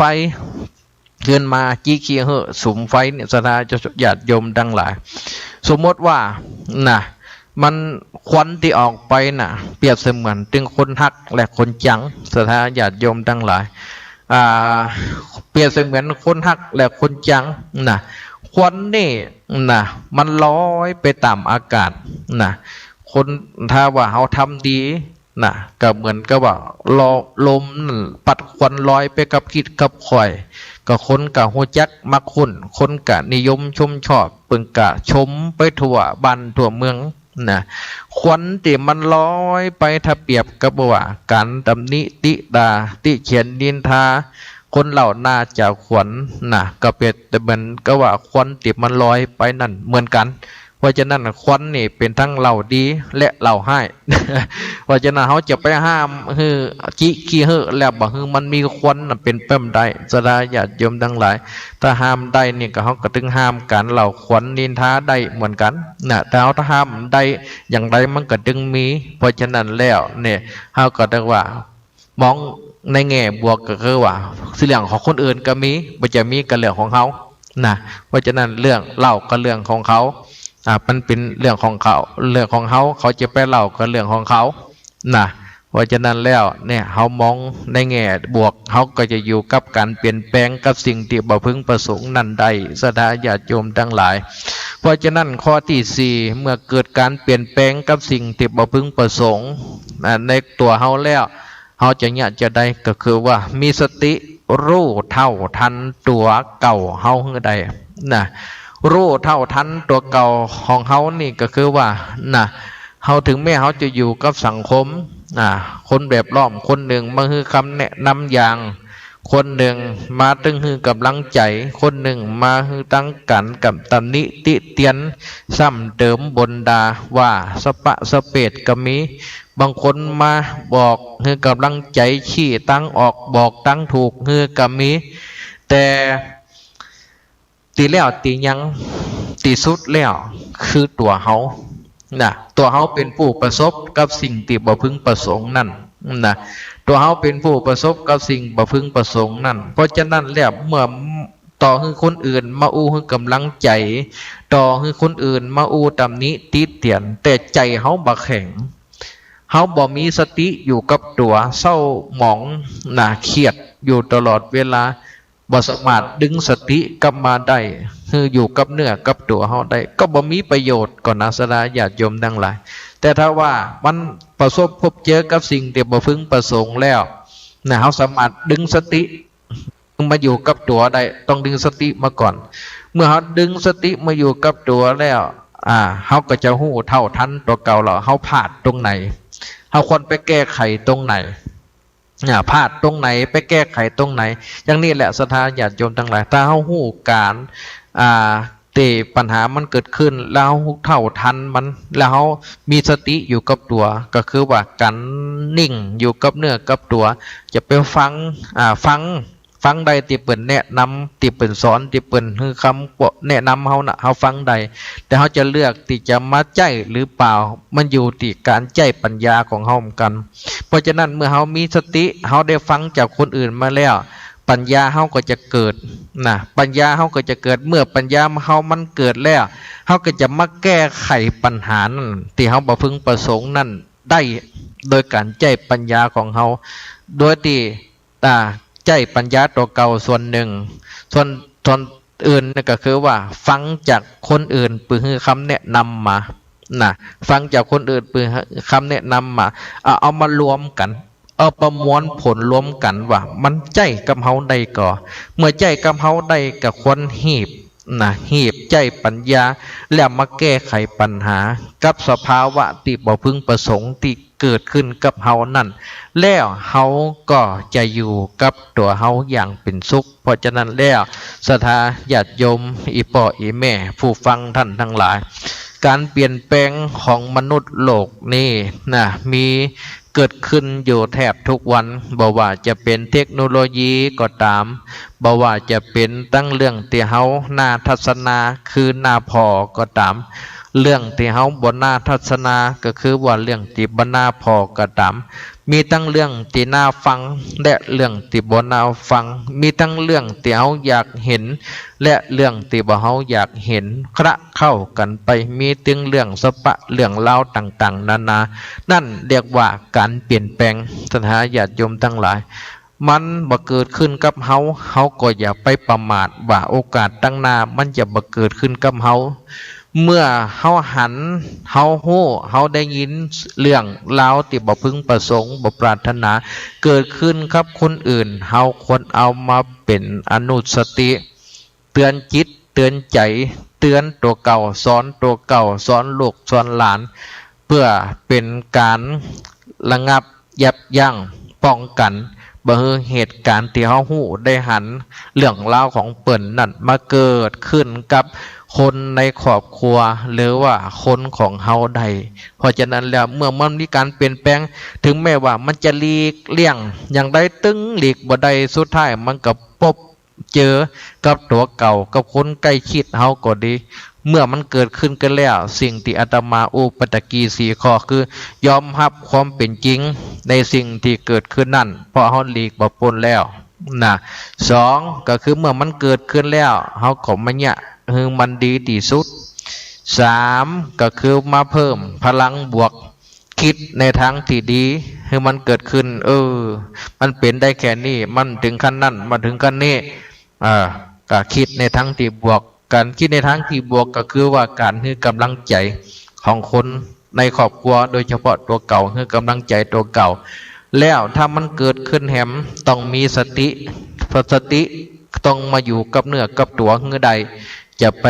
ขึ้นมา จิขี้เหื้อสุมไฟเนี่ย ศรัทธาญาติโยมตังหลาย สมมติว่านะ มันควันตี้ออกไปน่ะ เปรียบเสมือนตึงคนฮักและคนจัง ศรัทธาญาติโยมตังหลาย อ่า เปรียบเสมือนคนฮักและคนจังนะ ควันนี่นะ มันลอยไปต๋ามอากาศนะ คน ถ้าว่าเฮาทำดีนะ ก็เหมือนกับว่าลอ ลมนั่นปัดควันลอยไปกับคริดกับคอย ก็คนก็ฮู้จักมักคุ้น คนก็นิยมชมชอบ เปิ้นก็ชมไปทั่วบ้านทั่วเมือง นะ ควันตี้มันลอยไป ถ้าเปรียบกับว่าก๋านตำหนิติตรา ติเตียนนินทา คนเล่าหน้าจ๋าขวัญนะ ก็เปรียบเหมือนกับว่าควันตี้มันลอยไปนั่นเหมือนกั๋น เพราะฉะนั้นควันนี่เป๋นทั้งเหล้าดีและเหล้าฮ้าย เพราะฉะนั้นเฮาจะไปห้ามหื้อจิขี้เหื้อแล้วบ่หื้อมันมีควันน่ะ เป๋นไปบ่ได้ ศรัทธาญาติโยมตังหลาย ถ้าห้ามได้นี่ก็ เฮาก็ตึงห้ามก๋านเล่าขวัญนินทาได้เหมือนกั๋นนะ ถ้าเฮาห้ามได้อย่างใดมันก็ตึงมี เพราะฉะนั้นแล้วเนี่ย เฮาก็ต้องว่ามองในแง่บวก ก็คือว่าเรื่องของคนอื่นก็มี บ่ใจ้มีก้าเรื่องของเฮานะ เพราะฉะนั้นเรื่องเล่าก็เรื่องของเขา อ่า มันเป๋นเรื่องของเขา เรื่องของเฮา เขาจะไปเล่าก็เรื่องของเขานะ เพราะฉะนั้นแล้วเนี่ย เฮามองในแง่บวก เฮาก็จะอยู่กับก๋านเปลี่ยนแปลงกับสิ่งตี้บ่พึงประสงค์นั้นได้ ศรัทธาญาติโยมตังหลาย เพราะฉะนั้นข้อตี้สี่ เมื่อเกิดก๋านเปลี่ยนแปลงกับสิ่งตี้บ่พึงประสงค์ อ่า ในตั๋วเฮาแล้ว เฮาจะเยียะจาใด ก็คือว่ามีสติฮู้เท่าทันตั๋วเก่าเฮาหื้อได้นะ ฮู้เท่าทันตั๋วเก่าของเฮานี่ก็คือว่านะ เฮาเถิงแม้เฮาจะอยู่กับสังคม อ่า คนแวดล้อม คนนึ่งมาหื้อคำแนะนำอย่าง คนนึ่งมาตึงหื้อก๋ำลังใจ๋ คนนึ่งมาหื้อตังก๋านกับตำหนิติเตียน ซ้ำเติมบ่นด่าว่าสะปะสะเปดก็มี บางคนมาบอกหื้อก๋ำลังใจ๋ ชี้ตางออก บอกตางถูกหื้อก็มี แต่ ตี้แล้วตี้ยังตี้สุดแล้วคือตั๋วเฮานะ ตั๋วเฮาเป๋นผู้ประสบกับสิ่งตี้บ่พึงประสงค์นั้นนะ ตั๋วเฮาเป๋นผู้ประสบกับสิ่งบ่พึงประสงค์นั้น เพราะฉะนั้นแล้วเมื่อต่อหื้อคนอื่นมาอู้หื้อก๋ำลังใจ๋ ต่อหื้อคนอื่นมาอู้ตำหนิติเตียน แต่ใจ๋เฮาบ่แข็ง เฮาบ่มีสติอยู่กับตั๋ว เศร้าหมองนะ เครียดอยู่ตลอดเวลา บ่สามารถดึงสติกลับมาได้ หื้ออยู่กับเนื้อกับตั๋วเฮาได้ ก็บ่มีประโยชน์ก่อนะ ศรัทธาญาติโยมตังหลาย แต่ถ้าว่ามันประสบพบเจอกับสิ่งตี้บ่พึงประสงค์แล้วนะ เฮาสามารถดึงสติมาอยู่กับตั๋วได้ ต้องดึงสติมาก่อน เมื่อเฮาดึงสติมาอยู่กับตั๋วแล้ว อ่า เฮาก็จะฮู้เท่าทันตั๋วเก่าแล้ว เฮาพลาดตรงไหน เฮาควรไปแก้ไขตรงไหน อ่า พลาดตรงไหน ไปแก้ไขตรงไหน อย่างนี้แหละ ศรัทธาญาติโยมตังหลาย ถ้าเฮาฮู้ก๋าน อ่า ตี้ปัญหามันเกิดขึ้น แล้วเฮาฮู้เท่าทันมัน แล้วเฮามีสติอยู่กับตั๋ว ก็คือว่าก๋านนิ่งอยู่กับเนื้อกับตั๋ว จะไปฟัง อ่า ฟัง ฟังได้ตี้เปิ้นแนะนำ ตี้เปิ้นสอน ตี้เปิ้นหื้อคำแนะนำเฮาน่ะ เฮาฟังได้ แต่เฮาจะเลือกตี้จะมาใจ๊หรือเปล่า มันอยู่ตี้ก๋านใจ๊ปัญญาของเฮาเหมือนกั๋น เพราะฉะนั้นเมื่อเฮามีสติ เฮาได้ฟังจากคนอื่นมาแล้ว ปัญญาเฮาก็จะเกิดนะ ปัญญาเฮาก็จะเกิด เมื่อปัญญาเฮามันเกิดแล้ว เฮาก็จะมาแก้ไขปัญหานั้นตี้เฮาบ่พึงประสงค์นั้นได้ โดยก๋านใจ๊ปัญญาของเฮา โดยตี้ อ่า ใจ๊ปัญญาตั๋วเก่าส่วนนึ่ง ส่วน ส่วนอื่นนี่ก็คือว่าฟังจากคนอื่น ปื้อหื้อคำแนะนำมา นะ ฟังจากคนอื่นปือคำแนะนำมา เอา เอามารวมกั๋น เอาประมวลผลรวมกั๋นว่ามันใจ๊กับเฮาได้ก่อ เมื่อใจ๊กับเฮาได้ก็ควรฮีบนะ ฮีบใจ๊ปัญญา แล้วมาแก้ไขปัญหากับสภาวะตี้บ่พึงประสงค์ตี้เกิดขึ้นกับเฮานั้น แล้วเฮาก็จะอยู่กับตั๋วเฮาอย่างเป๋นสุข เพราะฉะนั้นแล้ว ศรัทธาญาติโยม อี่ป้ออี่แม่ ผู้ฟังต้านตังหลาย ก๋านเปลี่ยนแปลงของมนุษย์โลกนี้นะ มีเกิดขึ้นอยู่แทบกู้วัน บ่ว่าจะเป๋นเทคโนโลยีก็ต๋าม บ่ว่าจะเป๋นตังเรื่องตี้เฮาน่าทัศนา คือน่าผ่อก็ต๋าม เรื่องตี้เฮาบ่น่าทัศนา ก็คือว่าเรื่องตี้บ่น่าผ่อก็ต๋าม มีตังเรื่องตี้น่าฟัง และเรื่องตี้บ่น่าฟัง มีตังเรื่องตี้เฮาอยากหัน และเรื่องตี้บ่เฮาอยากหัน คละเคล้ากั๋นไป มีตังเรื่องสะปะ เรื่องราวต่างๆ นานา นั่นเรียกว่าก๋านเปลี่ยนแปลง ศรัทธาญาติโยมตังหลาย มันบ่เกิดขึ้นกับเฮา เฮาก็อย่าไปประมาทว่าโอกาสตังหน้ามันจะบ่เกิดขึ้นกับเฮา เมื่อเฮาหัน เฮาฮู้ เฮาได้ยินเรื่องราวตี้บ่พึงประสงค์ บ่ปรารถนา เกิดขึ้นกับคนอื่น เฮาควรเอามาเป๋นอนุสติ เตือนจิต เตือนใจ๋ เตือนตั๋วเก่า สอนตั๋วเก่า สอนลูก สอนหลาน เปื้อเป๋นก๋านระงับ ยับยั้ง ป้องกั๋น บ่หื้อเหตุก๋ารณ์ตี้เฮาฮู้ได้หัน เรื่องราวของเปิ้นนั้นมาเกิดขึ้นกับคนในครอบครัว หรือว่าคนของเฮาได้ เพราะฉะนั้นแล้ว เมื่อมันมีก๋านเปลี่ยนแปลง เถิงแม้ว่ามันจะหลีกเลี่ยงอย่างใด ตึงหลีกบ่ได้ สุดท้ายมันก็ปบ เจอกับตั๋วเก่า กับคนใก้ชิดเฮาก็ดี เมื่อมันเกิดขึ้นกั๋นแล้ว สิ่งตี้อาตมาอู้ไปตะกี้สี่ข้อ คือยอมฮับความเป๋นจริงในสิ่งตี้เกิดขึ้นนั้น เพราะเฮาหลีกบ่ป๊นแล้วนะ สอง ก็คือเมื่อมันเกิดขึ้นแล้ว เฮาก็มาเยียะหื้อมันดีตี้สุด สาม ก็คือมาเพิ่มพลังบวก กึ๊ดในตางตี้ดีหื้อมันเกิดขึ้น เออ มันเป๋นได้แค่นี้ มันเถิงขั้นนั้น มาเถิงขั้นนี้ เออ ก็กึ๊ดในตางตี้บวก ก๋านกึ๊ดในตางตี้บวกก็คือว่าก๋านหื้อก๋ำลังใจ๋ของคนในครอบครัว โดยเฉพาะตั๋วเก่า หื้อก๋ำลังใจ๋ตั๋วเก่า แล้วถ้ามันเกิดขึ้นแหม ต้องมีสติ เพราะสติต้องมาอยู่กับเนื้อกับตั๋วหื้อได้ จะไป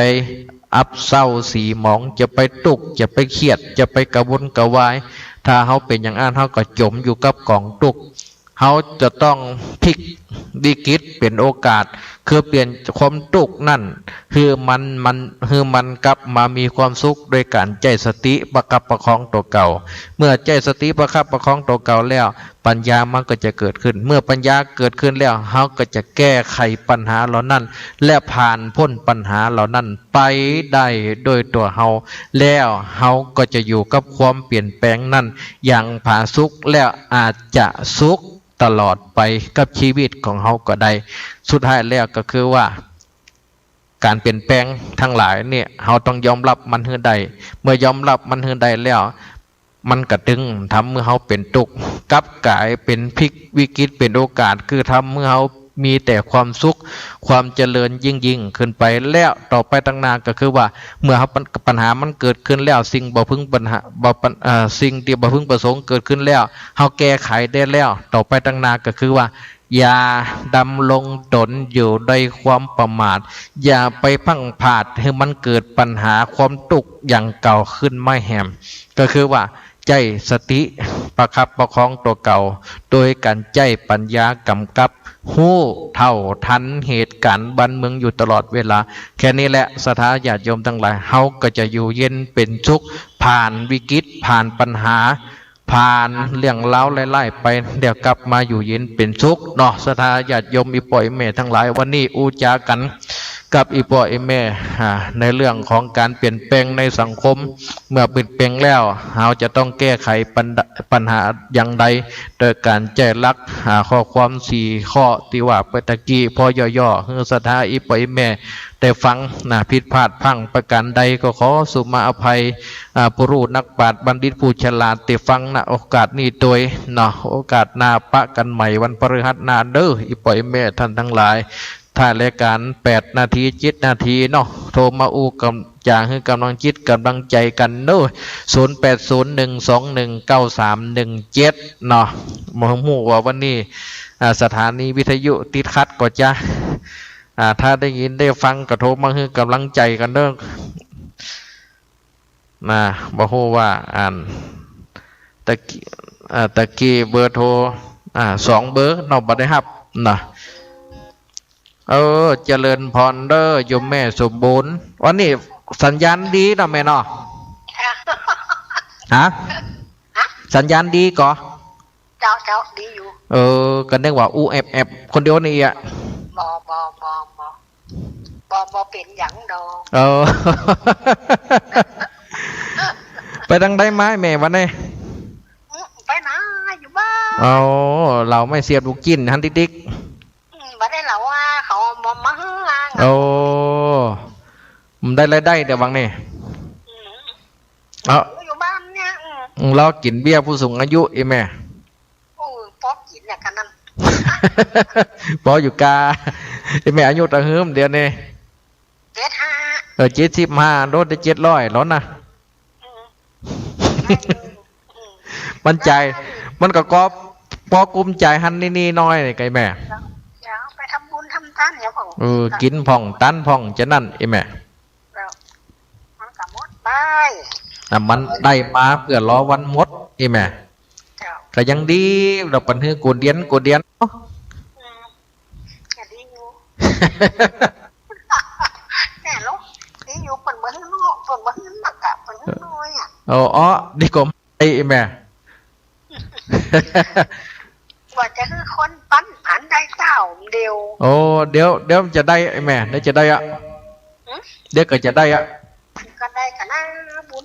อับเศร้าสีหมอง จะไปตุ๊กข์ จะไปเครียด จะไปกระวนกระวาย ถ้าเฮาเป๋นอย่างอั้น เฮาก็จ๋มอยู่กับก๋องตุ๊กข์ เฮาจะต้องพลิกวิกฤตเป๋นโอกาส คือเปลี่ยนความตุ๊กข์นั้น หื้อมัน มัน หื้อมันกลับมามีความสุข โดยก๋านใจ๊สติประคับประคองตั๋วเก่า เมื่อใจ๊สติประคับประคองตั๋วเก่าแล้ว ปัญญามันก็จะเกิดขึ้น เมื่อปัญญาเกิดขึ้นแล้ว เฮาก็จะแก้ไขปัญหาเหล่านั้น และผ่านป๊นปัญหาเหล่านั้นไปได้โดยตั๋วเฮา แล้วเฮาก็จะอยู่กับความเปลี่ยนแปลงนั้นอย่างผาสุก และอาจจะสุขตลอดไปกับชีวิตของเฮาก็ได้ สุดท้ายแล้วก็คือว่า ก๋านเปลี่ยนแปลงตังหลายเนี่ย เฮาต้องยอมฮับมันหื้อได้ เมื่อยอมฮับมันหื้อได้แล้ว มันก็ตึงทำหื้อเฮาเป๋นตุ๊กข์ กลับก๋ายเป๋นพลิกวิกฤตเป๋นโอกาส คือทำหื้อเฮามีแต่ความสุข ความเจริญยิ่งๆ ขึ้นไป แล้วต่อไปตังหน้าก็คือว่า เมื่อเฮาปัญ- ปัญหามันเกิดขึ้นแล้ว สิ่งบ่พึงปัญหา- บ่ปัญ- เอ่อ สิ่งตี้บ่พึงประสงค์เกิดขึ้นแล้ว เฮาแก้ไขได้แล้ว ต่อไปตังหน้าก็คือว่า อย่าดำรงต๋นอยู่ในความประมาท อย่าไปพลั้งพลาดหื้อมันเกิดปัญหาความตุ๊กข์อย่างเก่าขึ้นมาแหม ก็คือว่าใจ๊สติประคับประคองตั๋วเก่า โดยก๋านใจ๊ปัญญากำกับ ฮู้เท่าตันเหตุก๋ารณ์บ้านเมืองอยู่ตลอดเวลา แค่นี้แหละ ศรัทธาญาติโยมตังหลาย เฮาก็จะอยู่เย็นเป๋นสุข ผ่านวิกฤต ผ่านปัญหา ผ่านเรื่องราวร้ายๆ ไป แล้วกลับมาอยู่เย็นเป๋นสุขเนาะ ศรัทธาญาติโยม อี่ป้ออี่แม่ตังหลาย วันนี้อู้จ๋ากั๋นกับอี่ป้ออี่แม่ อ่า ในเรื่องของก๋านเปลี่ยนแปลงในสังคม เมื่อเปลี่ยนแปลงแล้ว เฮาจะต้องแก้ไขปัญ- ปัญหาอย่างใด โดยก๋านใจ๊หลัก อ่า ข้อความสี่ข้อตี้ว่าไปตะกี้ พอย่อๆ หื้อศรัทธาอี่ป้ออี่แม่ ได้ฟังนะ ผิดพลาดพลั้งประก๋านใดก็ขอสุมาอภัย อ่า ผู้ฮู้นักปราชญ์บัณฑิตผู้ฉลาดตี้ฟัง ณ โอกาสนี้โตยเนาะ โอกาสหน้าปะกั๋นใหม่วันพฤหัสหน้าเด้อ อี่ป้ออี่แม่ต้านตังหลาย ท้ายรายการแปดนาที เจ็ดนาทีเนาะ โทรมาอู้กำ จ๋าหื้อกำลังจิตกำลังใจ๋กั๋นเนาะ ศูนย์แปดศูนย์ หนึ่งสองหนึ่ง เก้าสามหนึ่งเจ็ด เนาะ บ่ฮู้ว่าวันนี้ อ่า สถานีวิทยุติดขัดก่อจา อ่า ถ้าได้ยินได้ฟังก็โทรมาหื้อกำลังใจ๋กั๋นเนาะ นะ บ่ฮู้ว่า อัน ตะกี้ อ่า ตะกี้เบอร์โทร อ่า สองเบอร์เนาะ บ่ได้ฮับนะ เออ เจริญพรเด้อโยมแม่สมบูรณ์ วันนี้สัญญาณดีเนาะแม่เนาะ ฮะ สัญญาณดีก่อ เจ้า เจ้า ดีอยู่ เออ ก็นึกว่าอู้แอบๆ คนเดียวนี่อะ บ่ บ่ บ่ บ่ บ่ บ่เป๋นหยังดอก เออ ไปตางใดมาแม่วันนี้ อืม ไปนา อยู่บ้าน เอา เหล่าแม่เสียบลูกจิ๊นหั้นติ๊กๆ อืม บ่ได้เหล่าว่าเขาบ่มาหื้อ โอ้ มันได้รายได้เดี๋ยววังนี่ อืม เอ้า อยู่บ้านเนี่ย อืม อืม ลอกิ๋นเบี้ยผู้สูงอายุอีแม่ โอ้ ปอกิ๋นเนี่ย กั๋นนั้น ปออยู่กา อีแม่อายุเต้าหื้อเดี๋ยวนี้ เจ็ดห้า เออ เจ็ดสิบห้า ลดได้เจ็ดร้อยแล้วนะ อืม อืม มันใจ๋ มันก็ ก็ปอกุ้มใจ๋หั้นนิดๆ หน้อยๆ นี่ไงแม่ เดี๋ยวไปทำบุญทำตานเนี่ยพ่อง เออ กิ๋นพ่อง ตานพ่อง จะนั้นอีแม่ เจ้า มันก็หมดไป อ่ะ มันได้มาเปื้อรอวันหมด อีแม่ เจ้า ก็ยังดี ลาวเปิ้นหื้อกู้เดือนกู้เดือนเนาะ อืม ก็ดีอยู่ แน่ลูก ดีอยู่ เปิ้นบ่หื้อน้อย เปิ้นบ่หื้อนักอะ เปิ้นหื้อน้อยอะ โอ้ อ๋อ ดีกว่า ไอ้แม่ ว่าจะหื้อคนปันผันได้เต้าเดียว โอ้ เดี๋ยว เดี๋ยวมันจะได้ไอ้แม่ เดี๋ยวจะได้อะ หือ เดี๋ยวก็จะได้อะ ก็ได้ก็น่าบุญ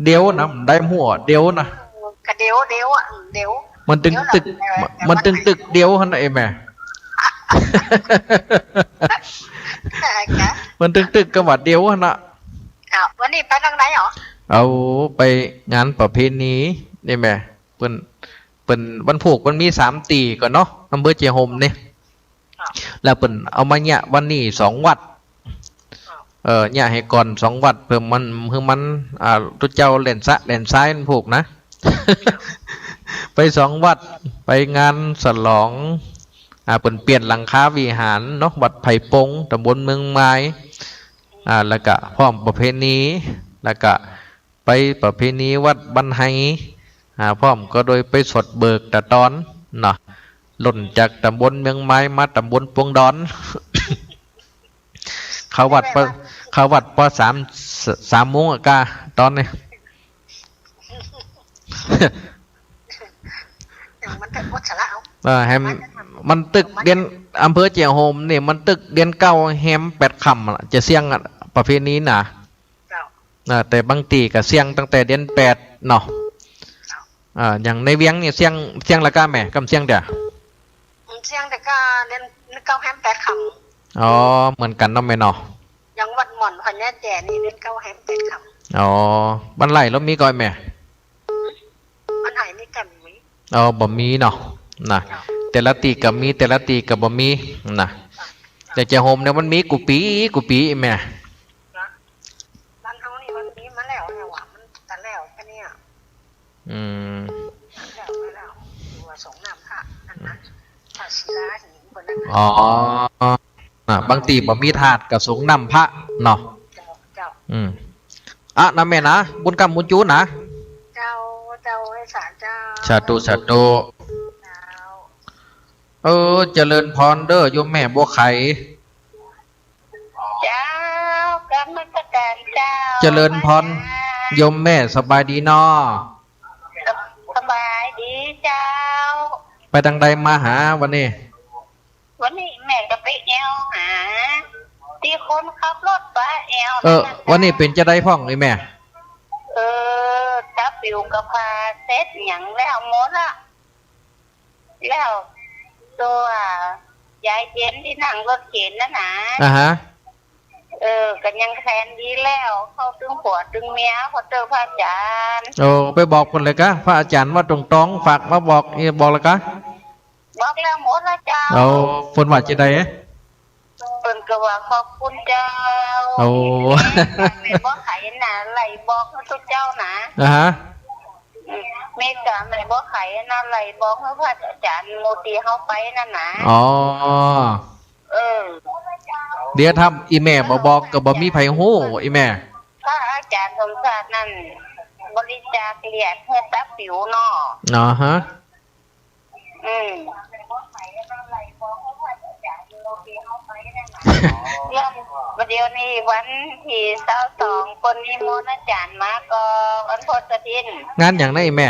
เดี๋ยวนะ มันได้หัวเดี๋ยวนะ เออ ก็เดี๋ยว เดี๋ยวอะ เดี๋ยว มันตึงตึก เดี๋ยวแหละ มันตึงตึกเดี๋ยวหั้นนะไอ้แม่ เดี๋ยวมัน เออ ค่ะ มันตึงตึกก็ว่าเดี๋ยวหั้นนะ อ้าว วันนี้ไปตางใดเหรอ เอาไปงานประเพณีนี่แม่ เปิ้น เปิ้นวันพูกมันมีสามตี้ก่อเนาะ อำเภอเจียงโฮมนี่ ครับ แล้วเปิ้นเอามาเยียะวันนี้สองวัด ครับ เอ่อ เยียะหื้อก่อนสองวัด เปิ้นมัน หื้อมัน อ่า ตุ๊เจ้าแล่นสะแล่นซ้ายวันพูกนะ ไปสองวัด ไปงานฉลอง อ่า เปิ้นเปลี่ยนหลังคาวิหารเนาะ วัดไผ่ปง ตำบลเมืองไม้ อ่า แล้วก็พร้อมประเพณี แล้วก็ ไปประเพณีวัดบ้านไฮ อ่า พร้อมก็โดยไปสวดเบิกตะตอนเนาะ ล่นจากตำบลเมืองไม้มาตำบลปงดอน เข้าวัดปอ เข้าวัดปอสาม สามโมงอะกาตอนนี้ มันตึกวัชระเอา เออ แฮม มันตึกเดือน อำเภอเจียงโฮมนี่ มันตึกเดือนเก้าแฮมแปดค่ำอะ จะเสี้ยงอะ ประเพณีน่ะ เจ้า อ่า แต่บางตี้ก็เสี้ยงตั้งแต่เดือนแปดเนาะ เจ้า อ่า อย่างในเวียงนี่เสี้ยง เสี้ยงละกาแม่ กำเสี้ยงเตื้อ อืม เสี้ยงแต่กาเดือนเก้าแฮมแปดค่ำ อ๋อ เหมือนกั๋นเนาะแม่เนาะ อย่างวัดหม่อนพะเนียดแจนี่เดือนเก้าแฮมแปดค่ำ อ๋อ บ้านไฮ่ลาวมีก่อแม่ บ้านไฮ่นี่ก็มี อ๋อ บ่มีเนาะ นะ เจ้า แต่ละตี้ก็มี แต่ละตี้ก็บ่มี นะ เจ้า แต่เจียงโฮมเนี่ยมันมีกู้ปี๋ กู้ปี๋แม่ นะ บ้านเฮานี่มันมีมาแล้วเนี่ยหว่า มันแต่แล้วแค่เนี้ย อืม แล้ว แล้ว ตัวสงน้ำพระนั่นนะ พระศิลาหินบนนั้นนะ อ๋อ อ่ะ บางตี้บ่มีธาตุก็สงน้ำพระเนาะ เจ้า เจ้า อืม อ่ะ นะแม่นะ บุญค่ำบุญจู๋นะ เจ้า เจ้า สา เจ้า สาธุ สาธุ เจ้า เออ เจริญพรเด้อ โยมแม่บัวไข เจ้า กราบนมัสการเจ้า เจริญพร โยมแม่สบายดีน้อ สบายดีเจ้า ไปตางใดมาหาวันนี้ วันนี้แม่ก็ไปแอ่วหา ตี้คนขับรถไปแอ่ว เออ นั่นน่ะ วันนี้เป๋นจาใดพ่องนี่แม่ เออ ตาปิ๋วก็ผ่าเสร็จหยังแล้วหมดละ แล้วตัวยายเย็นตี้นั่งรถเข็นนั่นน่ะ อ่าฮะ เออ ก็ยังแคลนดีแล้ว เข้าตึงผัวตึงเมีย ขอเจ้าพระอาจารย์ โอ้ ไปบอกเปิ้นเลยกา พระอาจารย์วัดตงตอง ฝากมาบอก เอ่อ บอกเลยกา บอกแล้วหมดแล้วเจ้า เอา เปิ้นว่าจาใด เออ ก็ว่าขอบคุณเจ้า โอ้ แม่บ่ไขนะ ไล่บอกหื้อตุ๊กเจ้านะ อ่าฮะ อืม เมกาแม่บ่ไขนะ ไล่บอกหื้อพระอาจารย์หมู่ตี้เฮาไปนั่นนะ อ๋อ เออ เดี๋ยวถ้าอี่แม่บ่บอกก็บ่มีใผฮู้ อี่แม่ พระอาจารย์สมชาตินั่น บริจาคเลือดหื้อต๋าปิ๋วเนาะ อ๋อฮะ อืม เรื่อง เดี๋ยวนี้วันตี้ซาวสอง เปิ้นนิมนต์อาจ๋ารย์มาก่อ วันพฤหัส งานหยังนะอี่แม่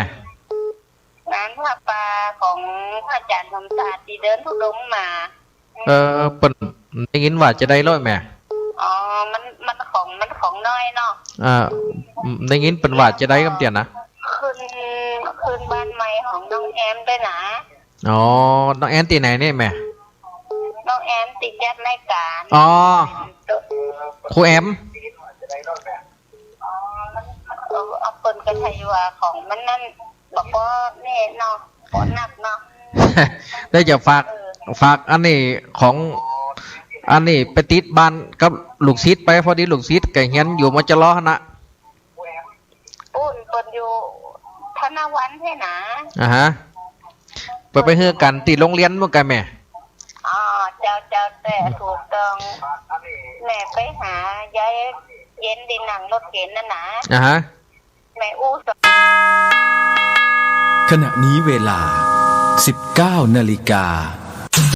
งานผ้าป่าของพระอาจ๋ารย์สมชาติตี้เดินธุดงค์มา เออ เปิ้นได้ยินว่าจะใดลอแม่ อ๋อ มัน มันของ มันของน้อยเนาะ อ่า ได้ยินเปิ้นว่าจะใดกำเตี้ยนะ ขึ้น ขึ้นบ้านใหม่ของน้องแอมด้วยนะ อ๋อ น้องแอนตี้ไหนเนี่ยแม่ น้องแอนตี้จัดรายก๋าน อ๋อ ครูแอม เออ เปิ้นก็ไถ่ว่าของมันนั่น บ่ บ่แน่เนาะ บ่นักเนาะ ได้จะฝาก เออ ฝากอันนี้ของ อันนี้ไปติดบ้านกับลูกศิษย์ไป พอดีลูกศิษย์ก็เฮียนอยู่ มจร หั้นนะ ปู้นเปิ้นอยู่ธนวันแท้นะ อ่าฮะ เปิ้นไปเฮือกั๋นตี้โฮงเฮียนเหมือนกั๋นแม่ อ๋อ เจ้า เจ้า แต่ถูกต้อง แม่ไปหายายเย็นตี้นั่งรถเข็นนั่นนะ อ่าฮะ แม่อู้ ขณะนี้เวลา สิบเก้านาฬิกา